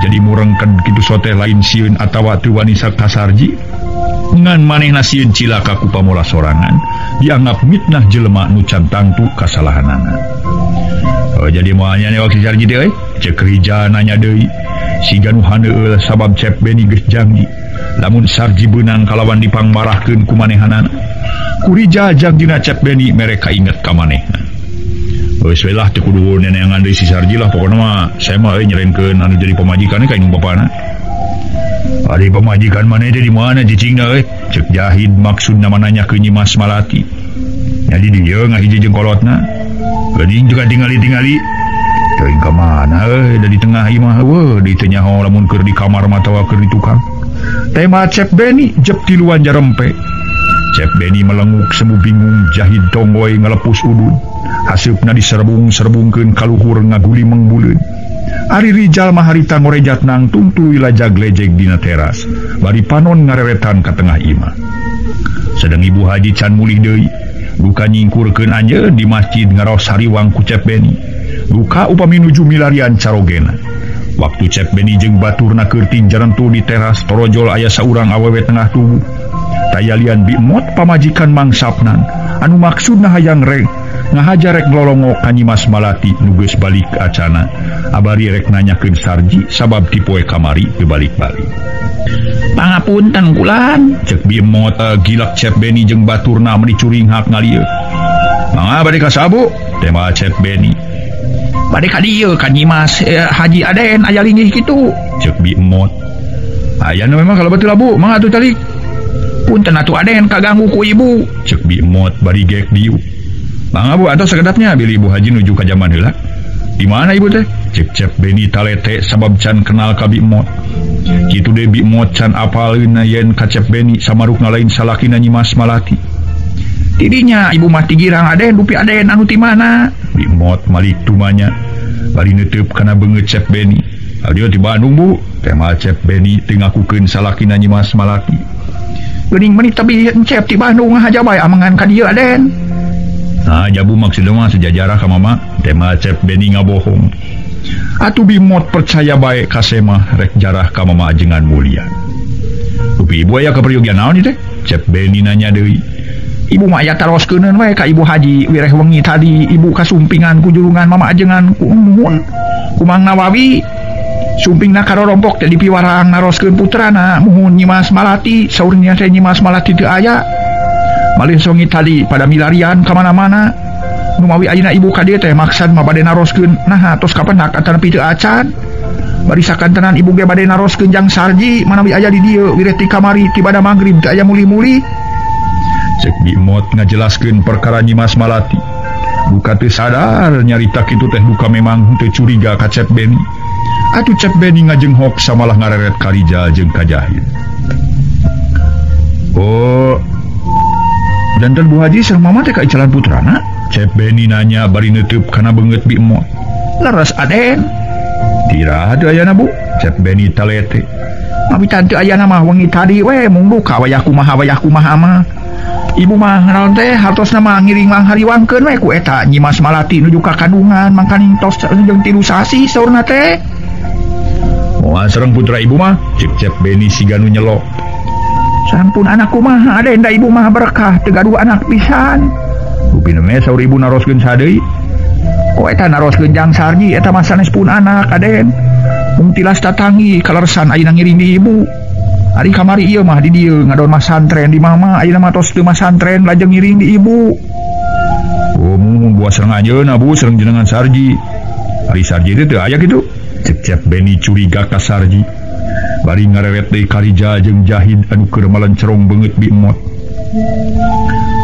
Jadi murengken kitu soteh lain sieun atawa teu wani ka Sarji. Ngan manehna sieun cilaka ku pamola sorangan dianggap mitnah jelema nu can tangtu kasalahanana. Oh, jadi moalnya newak si Sarji teh euy. Cek Rija nanya deui. Siga nu haneueul sabab Cep Beni geus janji lamun Sarji beunang kalawan dipangmarahkeun ku manehanana. Ku Rija janjina Cep Beni mereka inget ka manehna. Geus we lah teu kudu neneangan deui si Sarji lah pokona mah saya mah euy nyerenkeun anu jadi pamajikan ka indung bapana. Ari pamajikan maneh teh di mana cicingna euy? Cek Jahid maksudna mananya ke Nyimas Malati. Jadi dieu ngahiji jeung kolotna. Geuning juga tingali-tingali. Teuing ka mana euy da di tengah imah heueuh di teu nyaho lamun keur di kamar mah atawa keur di tukang. Tema Cep Beni jep tiluan jarempe. Cep Beni melenguk semu bingung jahid tonggoy ngalepus udud. Haseupna diserbung-serbungkeun kaluhur ngaguli mengbuleun. Ari Rijal mah harita ngorejat nangtung tuluy lajag lejeg dina teras. Bari panon ngareretan ka tengah imah. Sedang Ibu Haji can mulih deui. Duka nyingkurkeun anjeun di masjid ngaraos hariwang ku Cep Beni. Duka upami nuju milarian carogena. Waktu Cep Beni jeung baturna keur tinjarentu di teras torojol aya saurang awewe tengah tubuh. Tayalian bimot pamajikan Mang Sapnan anu maksudna hayang rek ngahaja rek nglolongo ka Nyimas Malati nu geus balik acana. Abari rek nanyakeun Sarji sabab ti poe kamari teu balik-balik. Pangapunten kulan, cek bimot gilak Cep Beni jeung baturna meuni curinghak ngalieu. Mangga bade ka sabu, tema Cep Beni. Bade ka dieu ka Nyimas Haji Aden aya linggih kitu, cek bimot. Aya nu memang kalau betul bu, mangga atuh calik. Punten atuh Aden kaganggu ku ibu, cek bimot bari gek dieu. Mangga bu atos sakedapnya bilih Ibu Haji nuju ka jaman heula. Di mana ibu teh? Cek Cep Beni talete sabab can kenal ka bimot. Kitu deui bimot can apaleun yen ka Cep Beni samarukna lain salakina Nyimas Malati. Tidinya ibu mah tigirang Aden dupi Aden anu ti mana? Bimot malik tumanya bari neuteub kana beungeut Cep Beni. Adio ti Bandung bu, tema Cep Beni teu ngakukeun salakina Nyimas Malati. Geuning meuni tebih Cep ti Bandung ngahaja bae amangan ka dieu Aden. Nah, jabu maksudna mah sejajarah ka mama, tema Cep Beni ngabohong. Atuh bimot percaya bae ka semah rek jarah ka mama ajengan mulia. Dupi ibu aya kaperyogian naon ieu teh? Cep Beni nanya deui. Ibu mah aya taroskeun we ka Ibu Haji wireh wengi tadi ibu kasumpingan ku julungan mama ajengan ku muhun ku Mang Nawawi. Sumpingna karorompok teh dipiwarang naroskeun putrana muhun Nyimas Malati, saurnya teh Nyimas Malati teu aya. Malih songi tadi pada milarian ka mana-mana. Numawi ayeuna ibu ka dieu teh maksad mah bade naroskeun naha tos kapenak atanapi teu acan. Bari sakantenan ibu ge bade naroskeun jang Sarji manawi aya di dieu wireh ti kamari ti bada magrib teu aya mulih-mulih. Cek bimot ngajelaskeun perkara Nyimas Malati. Duka teu sadar nyarita kitu teh duka memang teu curiga ka Cep Beni. Atuh Cep Beni ngajenghok samalah ngareret ka Rijal jeung ka Jahid. Oh, danten Bu Haji sareng mama teh ka icalan putrana? Cep Beni nanya bari neuteub kana beungeut bimot. Leres Aden. Tira teu ayana bu? Cep Beni talete. Mawi teu ayana mah wengi tadi we mung duka wayah kumaha mah. Ibu mah naon teh hartosna mah ngiring manghariwangkeun we ku eta Nyimas Malati nuju ka kandungan mangkaning tos jeung 3 sasi saurna teh. Moal sareng putra ibu mah, cek Cep Beni siga nu nyelok. Sampun anak kumaha Aden da ibu mah berkah teu gaduh anak pisan. Rupina meh saur ibu naroskeun sadeui. Oh eta naroskeun jang Sarji eta mah sanes pun anak Aden. Mung tilas tatangi kaleresan ayeuna ngiring di ibu. Ari kamari ieu mah di dieu ngadon masantren di mama ayeuna mah tos teu masantren lajeng ngiring di ibu. Oh mun buah sareng anjeunna bu sareng jenengan Sarji. Ari Sarji teh teu aya kitu. Cek Cep Beni curiga ka Sarji. Bari ngareret deui ka Rijal jeung Jahid anu keur malencerong beungeut bimot.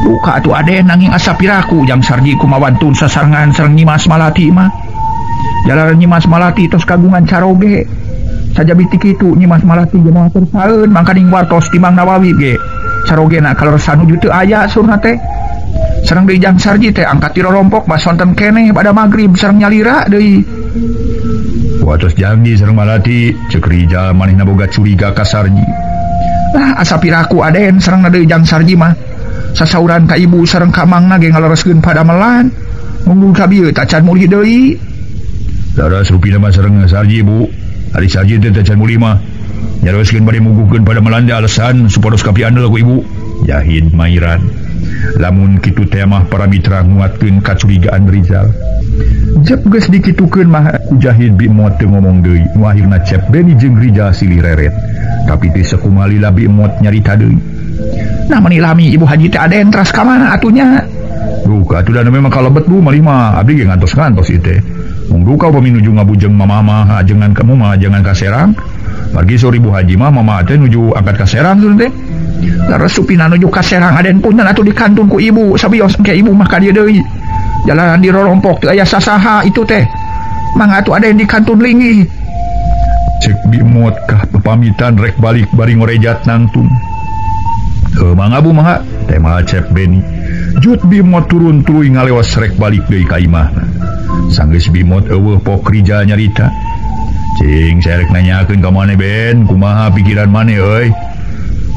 Duka atuh Aden nanging asa piraku jang Sarji kumawantun sasarengan sareng Nyimas Malati mah. Jalaran Nyimas Malati tos kagungan caroge. Sajabi ti kitu Nyimas Malati ge moal tersaeun mangkaning wartos ti Mang Nawawi ge. Carogena kaleresan nuju teu aya saurna teh. Sareng deui jang Sarji teh angkat ti rorompok basonten keneh pada magrib sareng nyalira deui. Watos janji sareng Malati, cek Rijal manehna boga curiga ka Sarji. Lah asa piraku Aden sareng deui jang Sarji mah. Sasauran ka ibu sareng ka mangna ge ngalereskeun padamelan. Mung ka bieu tacan mulih deui. Daras rupina mah sareng Sarji bu. Ari Sarji teh tacan mulih mah. Nyaroskeun bade muguhkeun padamelan teh alasan supados kapiandel ku ibu. Jahid mairan. Lamun kitu teh mah para mitra nguatkeun kacurigaan Rijal. Jep geus dikitukeun mah ku Jahid bimot teu ngomong deui. Nu akhirna Cep Beni jeung Rijal silih reret. Tapi teh sakumaha lila bimot nyarita deui. Nah meni lami Ibu Haji teh Aden teras ka mana atunya? Duka atuh da memang kalebet bu malih mah abdi ge ngantos-ngantos ieu teh. Mung duka upami nuju ngabujeng mama mah ajengan kamu mah ajengan ka Serang. Margi saur Ibu Haji mah mama teh nuju angkat ka Serang sun teh. Leres supina nuju ka Serang Aden punten atuh dikantun ku ibu sabios engke ibu mah ka dieu deui. Jalanan di rorompok teu aya sasaha itu teh. Mangga atuh Aden dikantun linggih. Cek Bimot kah pepamitan rek balik bari ngorejat nangtung. Mangga bu mangga tema Cep Beni. Jut Bimot turun tuluy ngalewas rek balik deui ka imahna. Sanggeus Bimot eueuh Pok Rijal nyarita. Cing saya rek nanyakeun ka maneh Ben, kumaha pikiran maneh euy?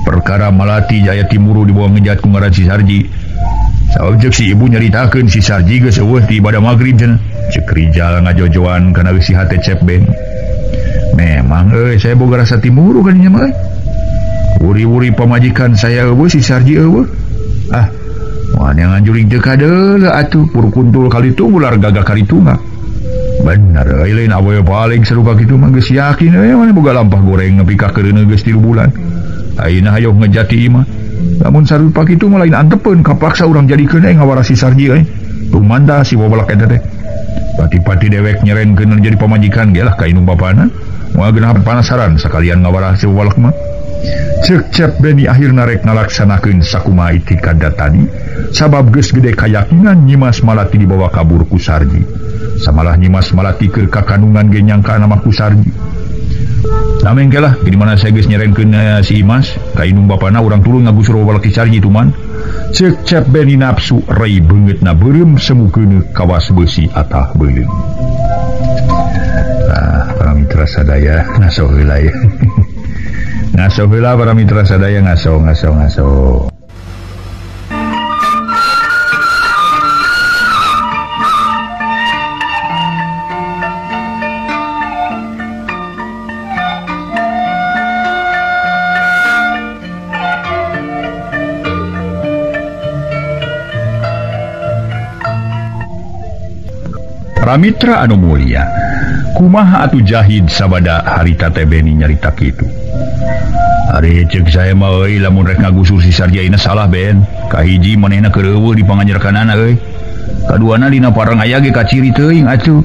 Perkara Malati Jaya Timuru dibawa ngejat ku ngaran si Sarji. Sabab ceuk si ibu nyaritakeun si Sarji geus eueuh ti ibadah magrib cenah. Ceuk Rijal ngajojoan kana si hate Cep Ben. Memang euy saya boga rasa timuru kan nya mah euy. Wuri-wuri pamajikan saya eueuh si Sarji eueuh. Ah, moal nganjuring teu kadeuleu atuh purkuntul kalitu ular gagah karitunga. Bener euy lain awewe paling seru ka kitu mah geus yakin euy maneh boga lampah goreng nepi ka keureuneuh geus 3 bulan. Ayeuna hayoh ngejati imah. Lamun sarupa kitu mah lain antepeun kapaksa urang jadikeun euy ngawara si Sarji euy. Tumanda si bobolak eta teh. Pati-pati dewek nyerenkeun jadi pamajikan ge lah ka indung bapana. Moal geunah panasaran sakalian ngawara si bobolak mah. Ceuk Cep Beni akhirna rek ngalaksanakeun sakumaha itikad tadi sabab geus gede kayakinan Nyimas Malati dibawa kabur ku Sarji. Samalah Nyimas Malati keur kakandungan ge nyangka nama ku Sarji. Nameng ke lah, di mana saya geus nyerenkeun si Imas ka indung bapana urang turun ngagusur bobolak si Sarji tuman. Ceuk Cep Beni nafsu rei beungeutna beureum semukeun kawas beusi atah beuleum. Ah, para mitra sadaya ngaso heula ya. Ngaso heula para mitra sadaya ngaso ngaso ngaso. Para mitra anu mulia, kumaha atuh jahid sabada harita teh Beni nyarita kitu. Ari ceuk saya mah euy lamun rek ngagusur si Sarji ayeuna salah Ben. Kahiji manehna keur eueuh di panganjerkanana euy. Kaduana dina parang aya ge kaciri teuing atuh.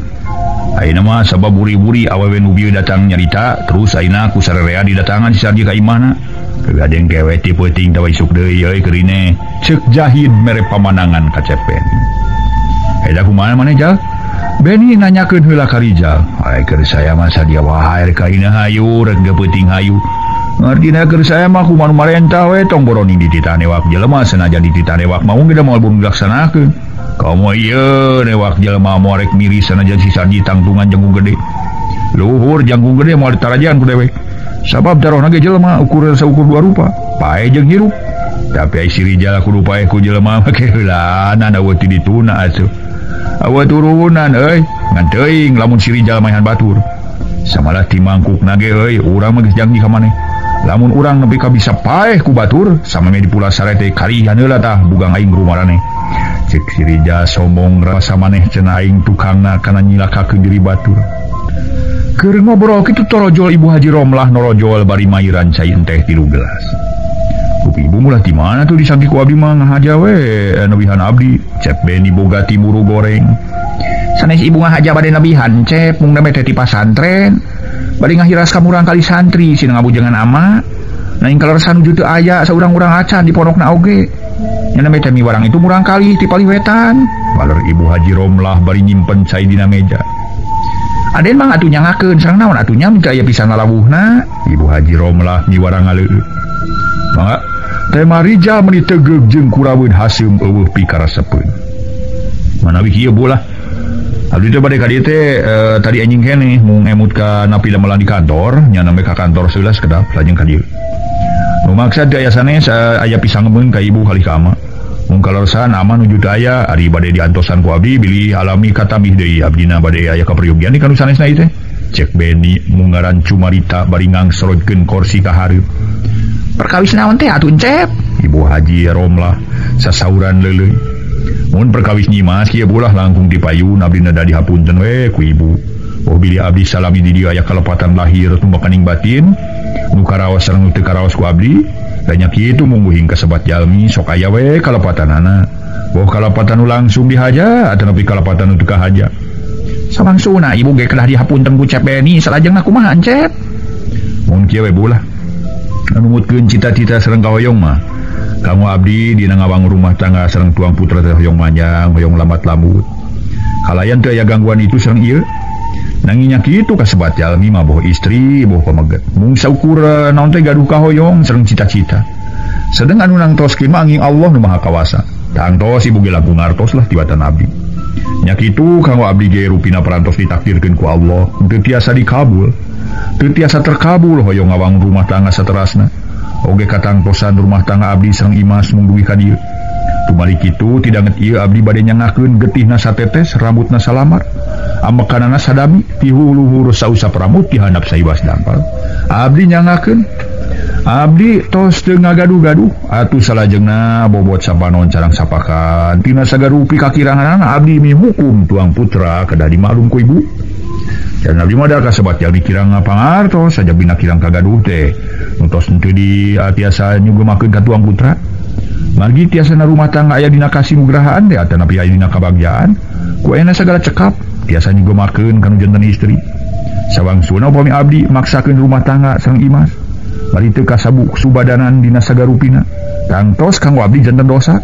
Ayeuna mah sabab buri-buri awewe nu bieu datang nyarita, terus ayeuna ku sarerea didatangan si Sarji ka imahna. Gadeng kewe ti peuting tawa isuk deui euy keurine. Ceuk jahid mere pamanangan ka Cep Beni. Eta kumaha maneh Jal? Beni nanyakeun heula ka Rijal. Ai keur saya mah sadia wae rek ayeuna hayu rek ge peuting hayu. Ngartina keur saya mah kumaha marentah we tong boroning dititah newak jelema sanajan dititah newak mau geus moal bumi dilaksanakeun. Komo ieu newak jelema moal rek miris sanajan si Sarji tangtungan jangkung gede. Luhur jangkung gede moal ditarajan ku dewek. Sabab darohna ge jelema ukur saukur dua rupa, pae jeung hirup. Tapi ai si Rijal kudu pae ku jelema make heulana eueuh ti dituna atuh. Awa turunan euy, ngan teuing lamun si Rijal maehan batur. Samalah ti mangkukna ge euy, urang mah geus janji ka maneh. Lamun urang nepi ka bisa paeh ku batur, sameme di pulasare teh karihan heula tah bugang aing rumarane. Ceuk si Rijal sombong rasa maneh cenah aing tukangna kana nyilakakeun diri batur. Keur ngobrol kitu torojol Ibu Haji Romlah norojol bari mairan cai enteh 3 gelas. Ibu mulah di mana tuh disangki ku abdi mah ngahaja we nebihan abdi. Cep Beni boga timuru goreng. Sanes ibu ngahaja bade nebihan Cep mung teh ti pasantren. Bade ngahiras ka murang kali santri sina ngabujangan ama. Nah ing kaleresan nuju teu aya saurang-urang acan di pondokna oge. Nya nembe teh miwarang itu murang kali ti paliwetan. Baler Ibu Haji Romlah bari nyimpen cai dina meja. Aden mah atuh nyangakeun sareng naon atuh nya minta aya pisan lalawuhna. Ibu Haji Romlah miwarang ngaleueut. Mangga tema Rijal meuni tegeug jeung kuraweun haseum eueuh pikarasepeun. Manawi kieu bolah. Abdi teh bade ka dieu teh tadi anjing keneh mung emut ka napi damelan di kantor, nya nambe ka kantor seula sakedap lajeng ka dieu. Nu maksad teh aya sanes aya pisang ngemeun ka ibu kalih ka ama. Mung kaleresan ama nuju teu aya ari bade diantosan ku abdi bilih alami katamih deui abdina bade aya kaperyogian di kanu sanesna ieu teh. Cek Beni mung ngaran cumarita bari ngangsorotkeun kursi ka hareup. Perkawis naon teh atuh Encep? Ibu Haji Romlah sasauran leuleuy. Mun perkawis Nyimas kieu bolah langkung dipayun abdi da dihapunten we ku ibu. Oh bilih abdi salami di dieu aya kalepatan lahir tumekaning batin nu karaos sareng nu teu karaos ku abdi. Da nya kitu mungguhing kasebat jalmi sok aya we kalepatanana. Boh kalepatan nu langsung dihaja atanapi kalepatan nu teu kahaja. Samangsuna ibu ge kedah dihapunten ku Cep Beni salajengna kumaha Encep? Mun kieu we bolah. Numutkeun cita-cita sareng kahoyong mah kamu abdi dina ngawangun rumah tangga sareng tuang putra teh hoyong manjang hoyong lambat lambut kalayan teu aya gangguan itu sareng ieu Nanging nya kitu kasebat jalmi mah boh istri boh pameget. Mung saukur naon teh gaduh kahoyong sareng cita-cita. Sedeng anu nangtoskeun mah angin Allah nu Maha Kawasa. Tangtos ibu ge langkung ngartos lah tibatan abdi. Nya kitu kanggo abdi ge rupina parantos ditakdirkeun ku Allah, teu tiasa dikabul. Teu tiasa terkabul hoyong ngawangun rumah tangga saterasna. Oge katangtosan rumah tangga abdi sareng Imas mung dugi ka dieu. Tumali kitu tidak ieu abdi bade nyangakeun getihna satetes, rambutna salamar, amekanana sadami, ti hulu-hulu sausap rambut ti handap saiwas dampal. Abdi nyangakeun. Abdi tos teu ngagaduh-gaduh atuh salajengna bobot sapanon carang sapakan tina sagarupi kakiranganana abdi mihukum tuang putra kedah dimaklum ku ibu. Dan abdi mah da kasebat jalmi kirang pangartos saja bina kirang kagaduh teh nu tos henteu di tiasa nyugemakeun ka tuang putra. Margi tiasana rumah tangga aya dina kasinugrahaan teh atanapi aya dina kabagjaan ku ayana sagala cekap tiasa nyugemakeun ka nu janten istri. Sawangsuna upami abdi maksakeun rumah tangga sareng Imas bari teu kasabuk subadanan dina sagarupina tangtos kanggo abdi janten dosa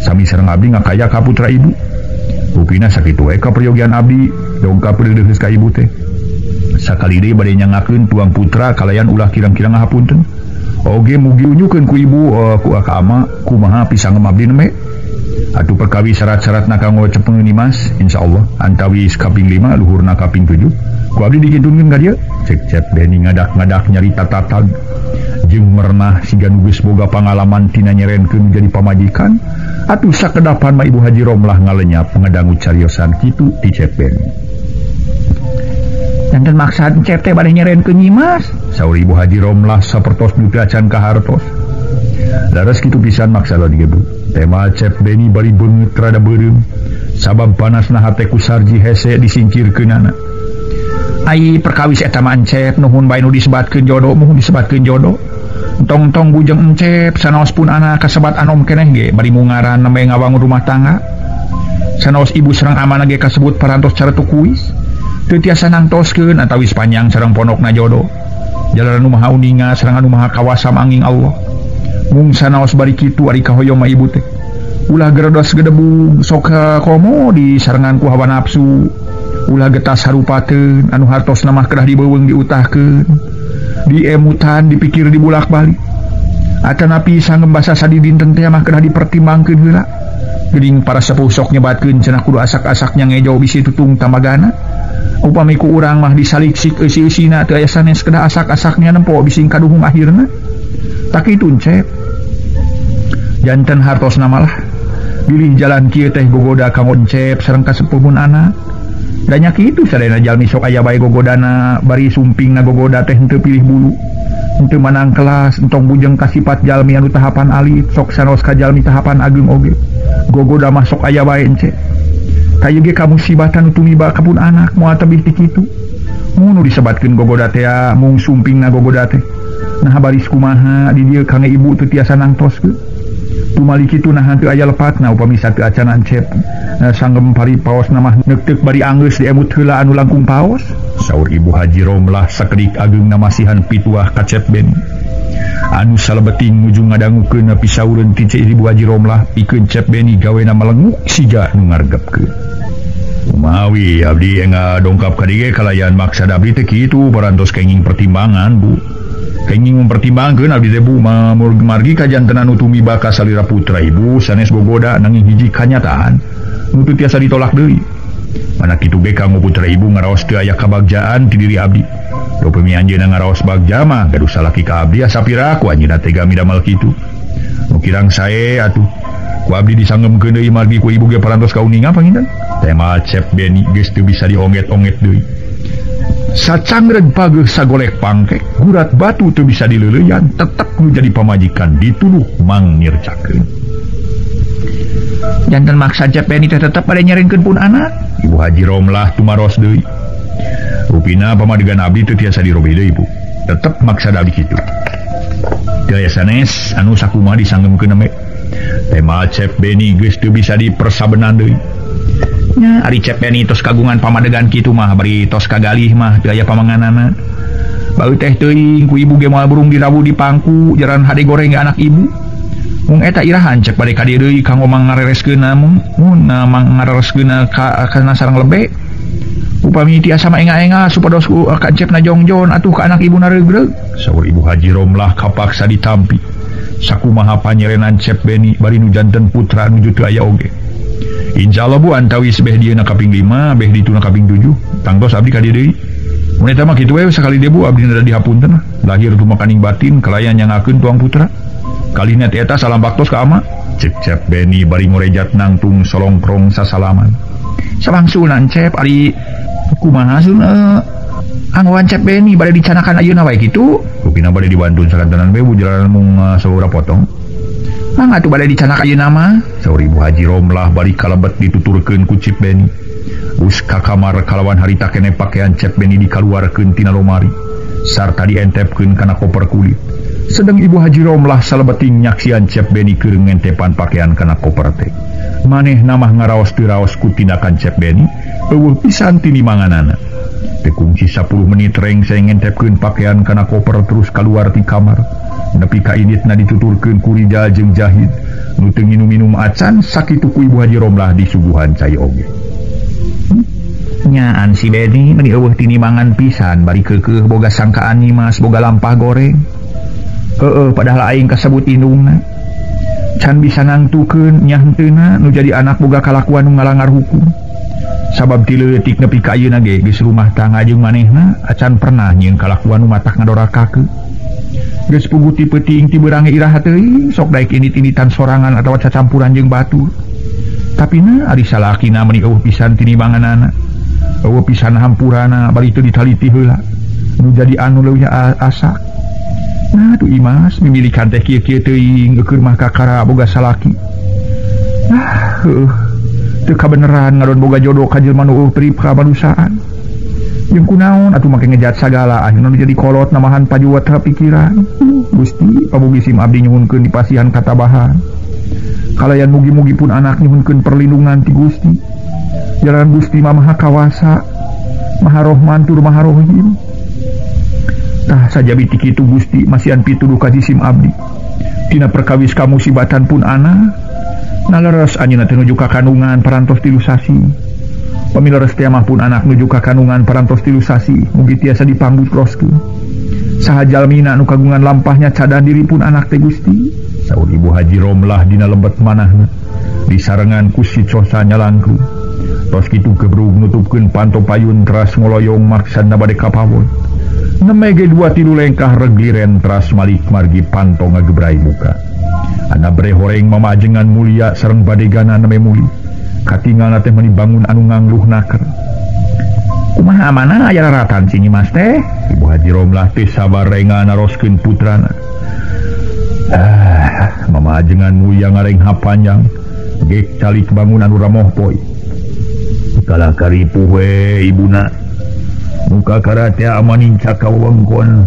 sami sareng abdi ngakaya ka putra ibu. Rupina sakitu we kaperyogian abdi dongkap deudeuheus ka ibu teh. Sakali deui bade nyangakeun tuang putra kalayan ulah kirang-kirang ngahapunten. Oge mugi unyukeun ku ibu ku ka ama kumaha pisangem abdi nembe. Atuh perkawi syarat-syaratna kanggo cepengeun Imas insyaallah antawis kaping 5 luhurna kaping 7 ku abdi dikintunkeun ka dieu. Cek Cep Beni ngadak-ngadak nyarita tatag jeung merenah siga nu geus boga pangalaman tina nyerenkeun jadi pamajikan. Atuh sakedapan mah Ibu Haji Romlah ngalenyap ngadangu cariosan kitu ti Cep Beni. Janten maksad Cep teh bade nyerenkeun Nyimas, saur Ibu Haji Romlah sapertos nu teu acan kahartos. Laras kitu pisan maksada digebu. Tema Cep Beni bari beungeut rada beureum sabab panasna hate ku Sarji hese disingkirkeunana. Ai perkawis eta mah Encep nuhun bae nu disebatkeun jodoh muhun disebatkeun jodoh. Tong-tong bujeng Encep sanaos pun anak kasebat anom keneh ge bari mungaran nembe ngawangun rumah tangga. Sanaos ibu sareng amana ge kasebut parantos caretuk kuis. Teu tiasa nangtoskeun atawis panjang sareng pondokna jodoh. Jalaran nu maha uninga sareng anu maha kawasa angin Allah. Mung sanaos bari kitu ari kahoyong mah ibu teh. Ulah geredos gedebug sok komo disarengan ku hawa nafsu. Ulah getas harupateun anu hartosna mah kedah dibeuweung diutahkeun. Diemutan dipikir dibulak-balik. Atanapi sanggem basa sadidinten teh mah kedah dipertimbangkeun heula. Geuning para sepuh sok nyebatkeun cenah kudu asak-asaknya ngejo bisi tutung tamagana. Upami ku urang mah disaliksik eusi-eusina teu aya sanes kedah asak-asaknya nempo bising kaduhung akhirna. Tak kitu Encep. Janten hartosna malah bilih jalan kieu teh gogoda kanggo Encep sareng kasepuhun anak. Da nya kitu sadayana jalmi sok aya bae gogodana bari sumpingna gogoda teh henteu pilih bulu. Henteu manang kelas entong bujeng kasipat jalmi anu tahapan alit sok sanos ka jalmi tahapan ageung oge. Gogoda mah sok aya bae Encep. Kayu ge kamusibatan nu tumiba ka pun anak moal tebih ti kitu. Mun nu disebatkeun gogoda teh mung sumpingna gogoda teh. Nah baris kumaha di dieu kangge ibu teu tiasa nangtoskeun. Tumali kitu nah teu aya lepatna upami sateu acan Encep. Sanggem pari paosna mah neukteuk bari anggeus diemut heula anu langkung paos. Saur Ibu Haji Romlah sakedik ageungna masihan pituah ka Cep Beni. Anu salebeting nuju ngadangukeun pisaureun ti Ibu Haji Romlah pikeun Cep Beni gawena melenguk siga nu ngargepkeun. Kumawi abdi enga dongkap ka dieu kalayan maksad abdi teh kitu parantos kenging pertimbangan Bu. Kenging mempertimbangkeun abdi teh Bu margi kajantenan nu tumiba ka salira putra ibu sanes gogoda nanging hiji kanyataan nu teu tiasa ditolak deui. Mana kitu ge kanggo putra ibu ngaraos teu aya kabagjaan ti diri abdi. Upami anjeunna ngaraos bagja mah gaduh salaki ka abdi asa pira ku anjeunna tega midamel kitu. Nu kirang sae atuh ku abdi disanggemkeun deui margi ku ibu ge parantos kauninga panginten. Tema Cep Beni geus teu bisa dionget-onget deui. Sacangreg pageuh sagolek pangkek, gurat batu teu bisa dileuleyan, tetep nu jadi pamajikan dituduh mangircakeun. Janten maksa Cep Beni teh tetep bade nyaringkeun pun anak. Ibu Haji Romlah tumaros deui. Rupina pamadegan abdi teu tiasa dirobeh deui Bu. Tetep maksa abdi kitu. Teu aya sanes anu sakumaha disanggemkeun we. Tema Cep Beni geus teu bisa dipersabenan deui. Nya ari Cep Beni tos kagungan pamadegan kitu mah bari tos kagalih mah teu aya pamanganana. Bau teh teuing ku ibu ge moal burung dirawu di pangku jaran hade goreng ge anak ibu. Mung eta irahan cek bade ka dieu deui kanggo mangarereskeunna mung mun mangarereskeunna ka kana sareng lebe. Upami tiasa mah enga-enga supados ku ka Cepna jongjon atuh ka anak ibuna regreg. Saur Ibu Haji Romlah kapaksa ditampi. Sakumaha panyerenan Cep Beni bari nu janten putra nuju teu aya oge. Insyaallah Bu antawis beh dieuna kaping 5, beh dituna kaping 7. Tangtos abdi ka dieu deui. Mun eta mah kitu we sakali deui Bu abdi rada dihapunten. Lahir tumakaning batin kalayan nyangakeun tuang putra. Kalihna teh eta salam baktos ka ama. Cek Cep Beni bari ngorejat nangtung solongkrong sasalaman. Salangsunan Cep ari kumaha sun anggoan Cep Beni bade dicanakan ayeuna wae kitu. Rupina bade dibantun sakantenan we Bu jalanan mung sababaraha potong. Mangga atuh bade dicanak ayeuna mah. Saur Ibu Haji Romlah bari kalebet dituturkeun ku Cep Beni. Us ka kamar kalawan harita keneh pakaian Cep Beni dikaluarkeun tina lomari sarta dientepkeun kana koper kulit. Sedeng Ibu Haji Romlah salebeting nyaksian Cep Beni keur ngentepan pakaian kana koper teh. Manehna mah ngaraos teu raos ku tindakan Cep Beni, eueuh pisan tinimanganana. Teu kungsi 10 menit rengseng ngentepkeun pakaian kana koper terus kaluar ti kamar. Nepi ka inditna dituturkeun ku Rijal jeung Jahid. Nu teu nginum-minum acan sakitu ku Ibu Haji Romlah disuguhan cai oge. Nyaan si Beni meuni eueuh tinimangan pisan bari keukeuh boga sangkaan nyimas boga lampah goreng. Heeh padahal aing kasebut indungna. Can bisa nangtukeun nya henteuna nu jadi anak boga kalakuan nu ngalangar hukum. Sabab ti leutik nepi ka ayeuna ge geus rumah tangga jeung manehna acan pernah nyieun kalakuan nu matak ngadorakakeun. Geus puguh ti peuting ti beurang iraha teuing sok daek indit-inditan sorangan atawa cacampuran jeung batur. Tapi na ari salakina meuni eueuh pisan tinibanganana. Eueuh pisan hampurana bari teu ditaliti heula. Nu jadi anu leuwih asak. Nah tuh Imas mimilikan teh kieu-kieu teuing eukeun mah kakara boga salaki. Nah heueuh teu kabeneran ngadon boga jodoh ka jelema nu eueuh prip ka manusaan. Jeung kunaon atuh make ngejat sagala akhirna nu jadi kolot namahan pajuwat pikiran. Gusti pamugi sim abdi nyuhunkeun dipasihan katabahan. Kalayan mugi-mugi pun anak nyuhunkeun perlindungan ti Gusti. Jalan Gusti mah Maha Kawasa, Maha Rohman tur Maha Rohim. Tah sajabi ti kitu Gusti masihan pituduh ka jisim abdi. Tina perkawis kamusibatan pun anak naleres anjeunna teh nuju ka kandungan parantos 3 sasi. Pamileres teh mah pun anak nuju ka kandungan parantos 3 sasi, mugi tiasa dipanggutroskeun. Saha jalmina nu kagungan lampahnya cadan diri pun anak teh Gusti. Saur Ibu Haji Romlah dina lembet manahna disarengan ku si Cosa nyalangkung. Tos kitu gebrug nutupkeun panto payun teras ngoloyong maksana bade ka pawon. Nemege 2-3 lengkah regliren teras malik margi panto ngagebrai muka. Ana bre horeng mamajengan mulia sareng badegana neme muli. Katingalna teh meuni bangun anu ngangluh naker. Kumaha amana aya raratan si Nyimas teh? Ibu Haji Romlah teh sabar renga naroskeun putrana. Mamajengan mulia ngarengha panjang. Gek calik bangun anu ramoh poy. Kalah karipuh we ibuna. Muka karate amanincak ka wewengkon.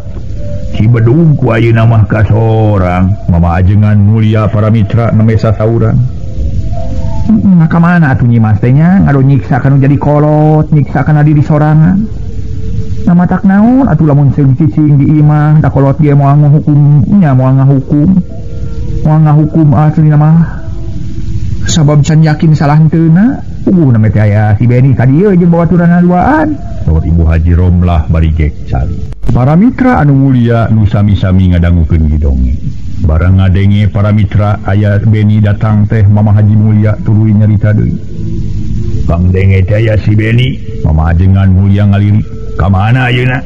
Cibedung ku ayeuna mah kasorang. Mama ajengan mulia para mitra nembe sasauran. Ka mana atuh Nyimas teh nya ngado nyiksa kanu jadi kolot, nyiksa kana diri sorangan. Na matak naon atuh lamun seung cicing di imah da kolot ge moal ngahukum nya moal ngahukum. Moal ngahukum aslina mah. Sabab can yakin salah henteuna. Puguh na teh aya si Beni ka dieu jeung babaturanna duaan. Saur Ibu Haji Romlah bari gek cali. Para mitra anu mulia nu sami-sami ngadangukeun dongeng. Barang ngadenge para mitra aya Beni datang teh Mama Haji Mulia tuluy nyarita deui. Bang denge teh aya si Beni, Mama ajengan mulia ngalirik. Ka mana ayeuna?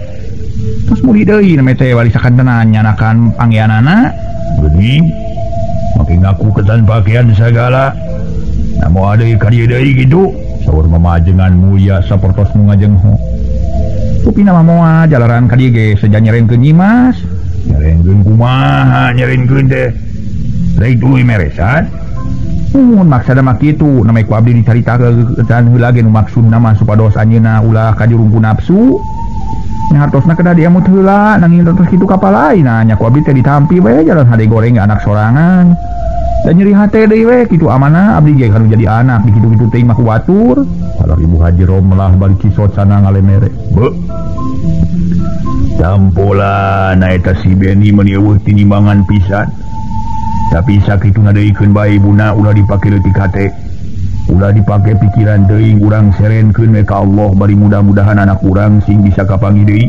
Terus muli deui na teh bari sakantenan nyanakan panggianana. Geuning make ngaku ketan pakaian sagala. Na moal deui ka dieu deui kitu. Saur Mama ajengan mulia sapertos nu ngajengho. Kupina mah moal jalaran ka dieu ge seja nyerenkeun Nyimas. Nyerenkeun kumaha nyerenkeun teh? Rek tuluy meresan. Mun maksada mah kitu, namanya ku abdi dicaritakeun heula ge nu maksudna mah supados anjeunna ulah kajurung ku nafsu. Nya hartosna kedah diemut heula nanging terus kitu kapalai. Nah nya ku abdi teh ditampi we jalan hade goreng anak sorangan. Dan nyeri hate deui we kitu amanah abdi ge kanu jadi anak di kitu-kitu teh mah ku batur. Kalau Ibu Haji Romlah balik cisocana ngalemere. Be. Tampola na eta si Beni meuni eueuh tinimbangan pisan. Tapi sakituna deuikeun bae ibuna ulah dipake leutik hate. Ulah dipake pikiran teuing urang serenkeun we ka Allah bari mudah-mudahan anak urang sing bisa kapanggih deui.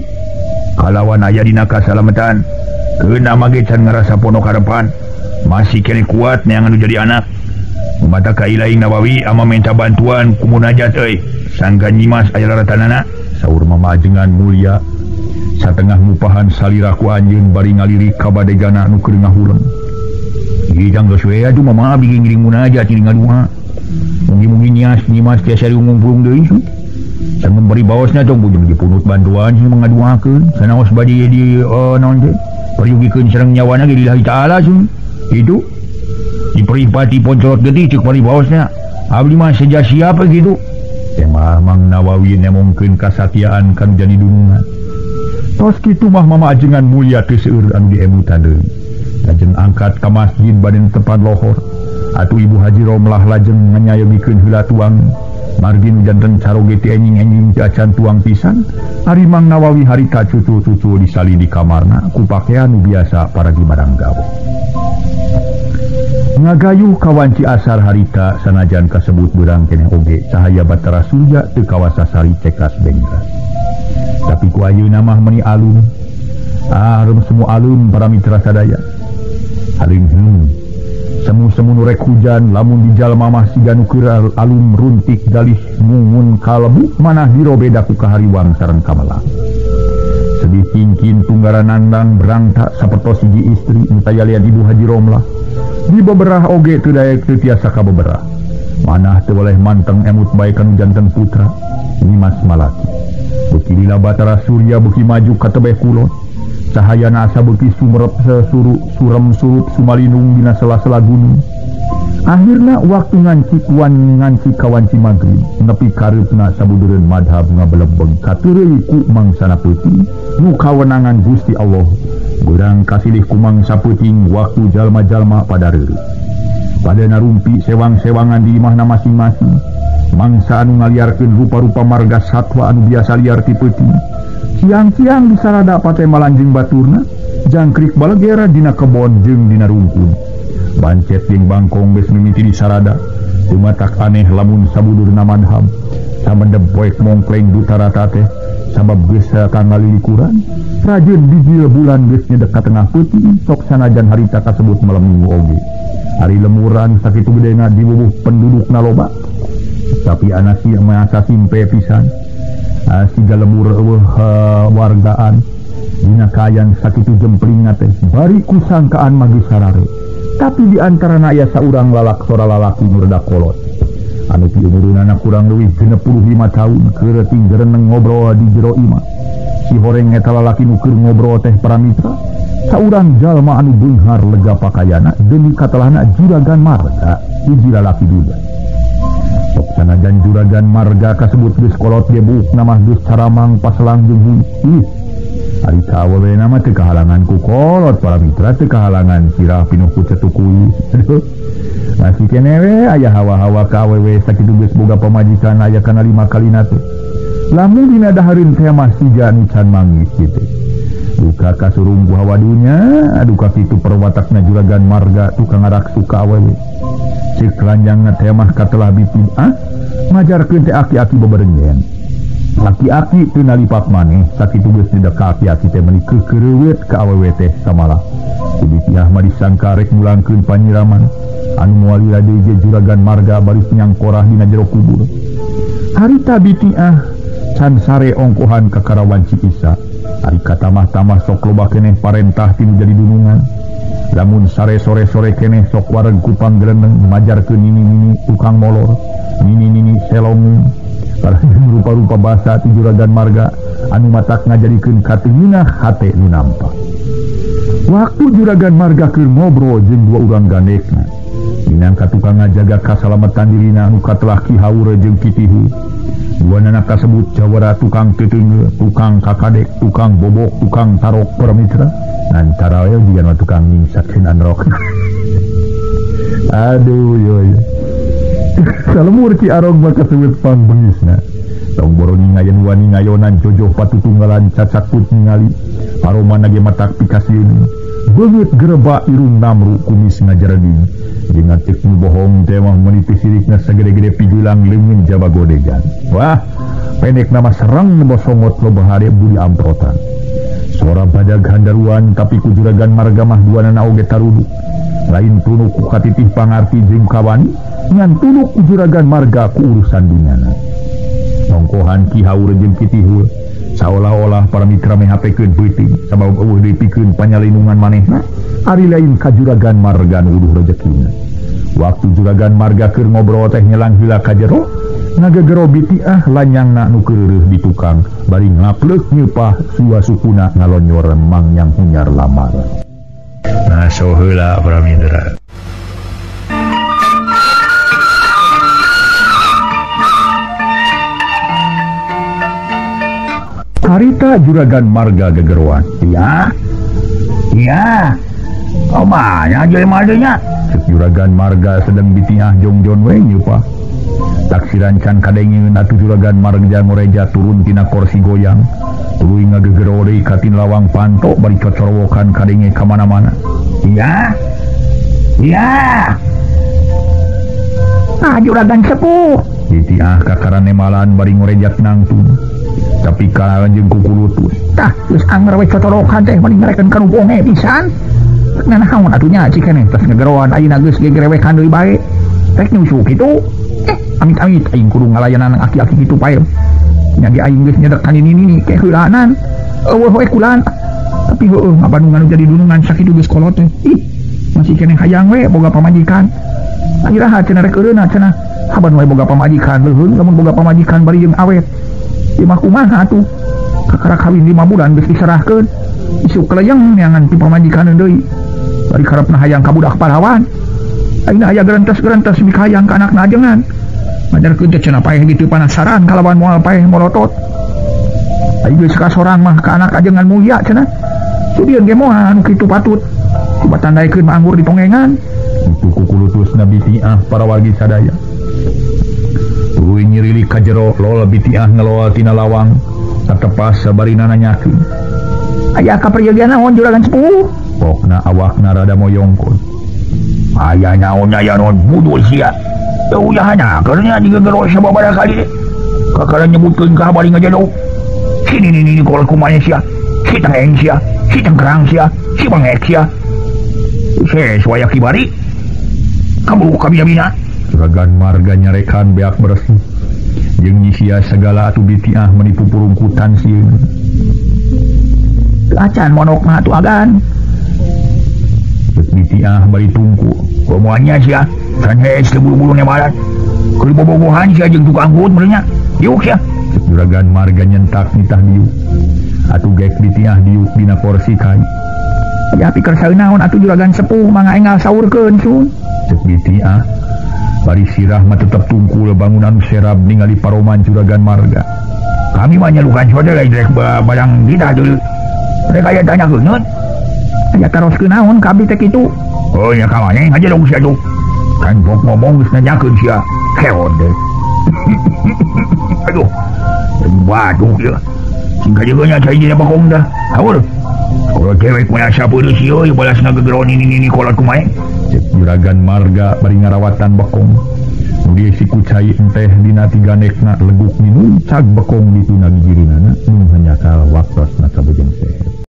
Kalawan aya dina kasalametan. Keuna mah ge can ngarasa pono karepan. Masih keneh kuat neangan nu jadi anak. Mata ka Ilaing Nawawi ama minta bantuan ku munajat euy. Sangka Nyimas aya laratanana saur Mama Ajengan Mulya. Satengah ngupahan salira ku anjeun bari ngalirik ka badegana nu keur ngahuleng. Ieu jang geus we atuh mama abdi ngiring munajat ngiring ngadua. Mugi-mugi nias Nyimas tiasa diungpulung deui. Sangun bari baosna tong bujung dipunut bantuan sing ngaduakeun. Sanaos bade di naon teh? Periyugikeun sareng nyawana ge lillahi taala sing. Kitu. Diperipati poncolot getih ceuk bari baosna. Abdi mah seja siap gitu. Teh mah Mang Nawawi nemongkeun kasatiaan kanu jadi dunungan. Tos kitu mah Mama Ajengan Mulya teu seueur anu diemutan deui. Lajeng angkat ka masjid baden tepat lohor. Atuh Ibu Haji Romlah lajeng nganyayogikeun heula tuang. Margi nu janten caroge ti enjing-enjing teu acan tuang pisan. Ari Mang Nawawi harita cucu-cucu disali di kamarna ku pakean nu biasa paragi barang gawe. Ngagayuh kawanci asar harita sanajan kasebut beurang keneh oge cahaya batara surya teu kawasa sari cekas bengras. Tapi ku ayeuna mah meuni alun. Arum semua alun para mitra sadaya. Haling semu-semu nu rek hujan lamun di jalma mah siga nu keur alun runtik galih mungun kalebu manah dirobeda ku kahariwang sareng kamelang. Sedih kingkin tunggaran nandang berangta sapertos hiji istri nu tayalian Ibu Haji Romlah. Di beberah oge teu daek teu tiasa kabeberah. Manah teu boleh manteng emut bae kanu janten putra Nyimas Malaki. Beuki lila batara surya beuki maju ka tebeh kulon. Cahayana asa beuki sumerep sesuru surem surup sumalinung dina sela-sela gunung. Akhirna waktu nganci kawanci magrib nepi kareupna sabudureun madhab ngabelebeng kateureuy ku mangsana peuting nu kawenangan Gusti Allah. Beurang kasilih ku mangsa peuting waktu jalma-jalma pada reureuh. Pada narumpi sewang-sewangan di imahna masing-masing. Mangsa anu ngaliarkeun rupa-rupa marga satwa anu biasa liar ti peuting. Siang-siang disarada pate malanjing baturna, jangkrik balegera dina kebon jeung dina rungkun. Bancet jeung bangkong geus mimiti disarada. Teu matak aneh lamun sabudurna madhab. Samendep poek mongkleng dutarata teh sabab geus tanggal lilikuran. Rajeun bijil bulan geus nyedek ka tengah peuting, sok sanajan harita kasebut malam minggu oge. Ari lemuran sakitu gedena dibubuh pendudukna loba. Tapi anasi masa simpe pisan. Siga lemur eueuh wargaan dina kaayaan sakitu jempling teh bari kusangkaan mah geus sarare. Tapi di antarana aya saurang lalak sora lalaki nu rada kolot. Anu piumurunana kurang leuwih 65 tahun keur tinggereneng ngobrol di jero imah. Si horeng eta lalaki nu keur ngobrol teh para mitra saurang jalma anu beunghar lega pakayana demi katelahna juragan marga hiji lalaki duda. Sok sanajan juragan marga kasebut geus kolot ge buukna mah geus caramang paselang jeung ih. Ari ka awewena mah teu kahalangan ku kolot para mitra teu kahalangan sirah pinuh ku cetukui. Masih keneh we aya hawa-hawa ka awewe sakitu geus boga pamajikan aya kana 5 kalina teh. Lamun dina dahareun teh mah siga nu can manggis kitu. Duka kasurung ku hawa dunya, duka kitu perwatakna juragan marga tukang ngaraksu ka awewe. Cek lanjangna teh mah katelah bitin ah majarkeun teh aki-aki beberengen. Aki-aki teu nalipat maneh sakitu geus nyedek ka aki-aki teh meuni keukeureut ka awewe teh samalah. Ku bitiah mah disangka rek mulangkeun panyiraman anu moal lila deui ge juragan marga baris nyangkorah dina jero kubur. Harita bitiah can sare ongkohan ka Karawan Cipisa. Ari katamah-tamah sok loba keneh parentah tinu jadi dunungan. Lamun sare sore-sore keneh sok wareg ku panggeleneng majarkeun nini-nini tukang molor, nini-nini selongung. Rupa-rupa basa ti juragan marga anu matak ngajadikeun katenginah hate nu nampa. Waktu juragan marga keur ngobrol jeung dua urang gandekna, minangka tukang ngajaga kasalametan dirina anu katelah Ki Haur jeung Ki Tihu. Dua nana kasebut jawara tukang teteunggeul, tukang kakadek, tukang bobok, tukang tarok para mitra. Nantara we jiga mah tukang nyingsakeun anrok. Aduh yo yo. Salemur Ki Arog mah kasebut pangbengisna. Tong boro ningayeun wani ngayonan jojoh patutunggalan cacakut ningali. Paromana ge matak pikasieun. Beungeut gerebak irung namru kumis ngajareding. Jeung ngatik nu bohong teh mah meuni pisirikna sagede-gede pijulang leungeun jaba godegan. Wah, pendek nama serang bosongot loba hade budi amprotan. Sora badag handaruan tapi ku juragan marga mah duanana oge taruduk. Lain tunuk ku katitih pangarti jeung kawani, ngan tunuk ku juragan marga ku urusan dunyana. Nongkohan Ki Haur jeung Ki Tihul saolah-olah para mitra mehapekeun peuting sabab eueuh deui pikeun panyalindungan manehna ari lain ka juragan marga nu uduh rejekina. Waktu juragan marga keur ngobrol teh nyelang heula ka jero, ngagegero bitiah lanyangna nu keureuh di tukang bari ngapleuk nyeupah sua sukuna ngalonyor mangyang hunyar lamar. Nah, so heula para mitra. Harita juragan marga gegeroan. Iya. Iya. Oh banyak jelema nya. Cek juragan marga sedang bitiah jongjon we nyupah. Taksiran can kadengeun atuh juragan marga ngoreja turun tina kursi goyang. Tuluy ngagegero deui ka tin lawang panto bari cocorowokan kadenge ka mana-mana. Iya. Iya. Ah juragan sepuh. Bitiah kakarane malan bari ngorejak nangtung. Tapi ka jeung kukulutus. Tah geus anger we cocorowokan teh mending ngerekeun ka nu bonge pisan. Rek naon atuh nya cik keneh tos ngegeroan ayeuna geus gegerewekan deui bae. Rek nyusu kitu. Amit-amit aing kudu ngalayanan aki-aki kitu pae. Nya ge aing geus nyedek ka nini-nini ke heulaanan. Eueuh we kulan. Tapi heueuh ngabandungan jadi dunungan sakitu geus kolot teh. Ih, masih keneh hayang we boga pamajikan. Iraha cenah rek eureunna cenah. Haban we boga pamajikan leuheung lamun boga pamajikan bari jeung awet. Ieu mah kumaha atuh? Kakara kawin 5 bulan geus diserahkeun. Isuk kelejeng neangan ti pamajikan deui. Bari karepna hayang ka budak pahlawan. Ayeuna aya gerentes-gerentes mikayang ka anakna ajengan. Ngajarkeun teh cenah paeh gitu panasaran kalawan moal paeh molotot. Aing geus kasorang mah ka anak ajengan mulia cenah. Sudieun ge moal anu kitu patut. Coba tandaikeun mah anggur ditongengan. Itu kukulutusna bitiah para wargi sadaya. Tuluy nyirilik ka jero lol bitiah ngeloal tina lawang. Satepas sabarina nanyakeun. Aya kaperyogian naon juragan sepuh? Pokna awakna rada moyongkon. Aya naon aya naon budul sia. Uyahana kernya digegero sababaraha kali. Kakara nyebutkeun ka bari ngajadok. Si nini nini kolot kumaha sia. Si tengeng sia, si tengkerang sia, si bangek sia. Ses waya kibari. Kamu kabina-bina. Juragan marga nyarekan beak bersih. Jeung nyisia segala atuh bitiah menipu purungkutan sieun. Acan monok mah atuh agan. Cek bitiah bari tungku. Komoanya sia. Can hees teu buru-buru nemalan. Keur bobogohan sia jeung tukang angkut meureun nya. Diuk sia. Cek juragan marga nyentak nitah diuk. Atuh gek bitiah diuk dina kursi kai. Ya pikir saeunaon atuh juragan sepuh mangga enggal saurkeun sun. Cek bitiah bari sirah mah tetep tungkul bangunan serab ningali paroman juragan marga. Kami mah nyalukan sode lain rek barang kita dulu. Rek aya tanyakeun. Aya taroskeun naon ka abdi teh kitu. Oh nya ka maneh aja dong sia tuh. Kan pok ngomong geus nanyakeun sia. Keon deh. Aduh. Waduh ya. Sing kajeun nya cai dina bakong dah. Haur. Kalau cewek mah asa peureuh sia ieu balas ngagegeron ini kolot kumaha. Cek juragan marga bari ngarawatan bekong. Nu dieu si kucai enteh dina tiganekna leguk minum cag bekong dituna gigireunana nu hanyakal waktosna kabejeng seher.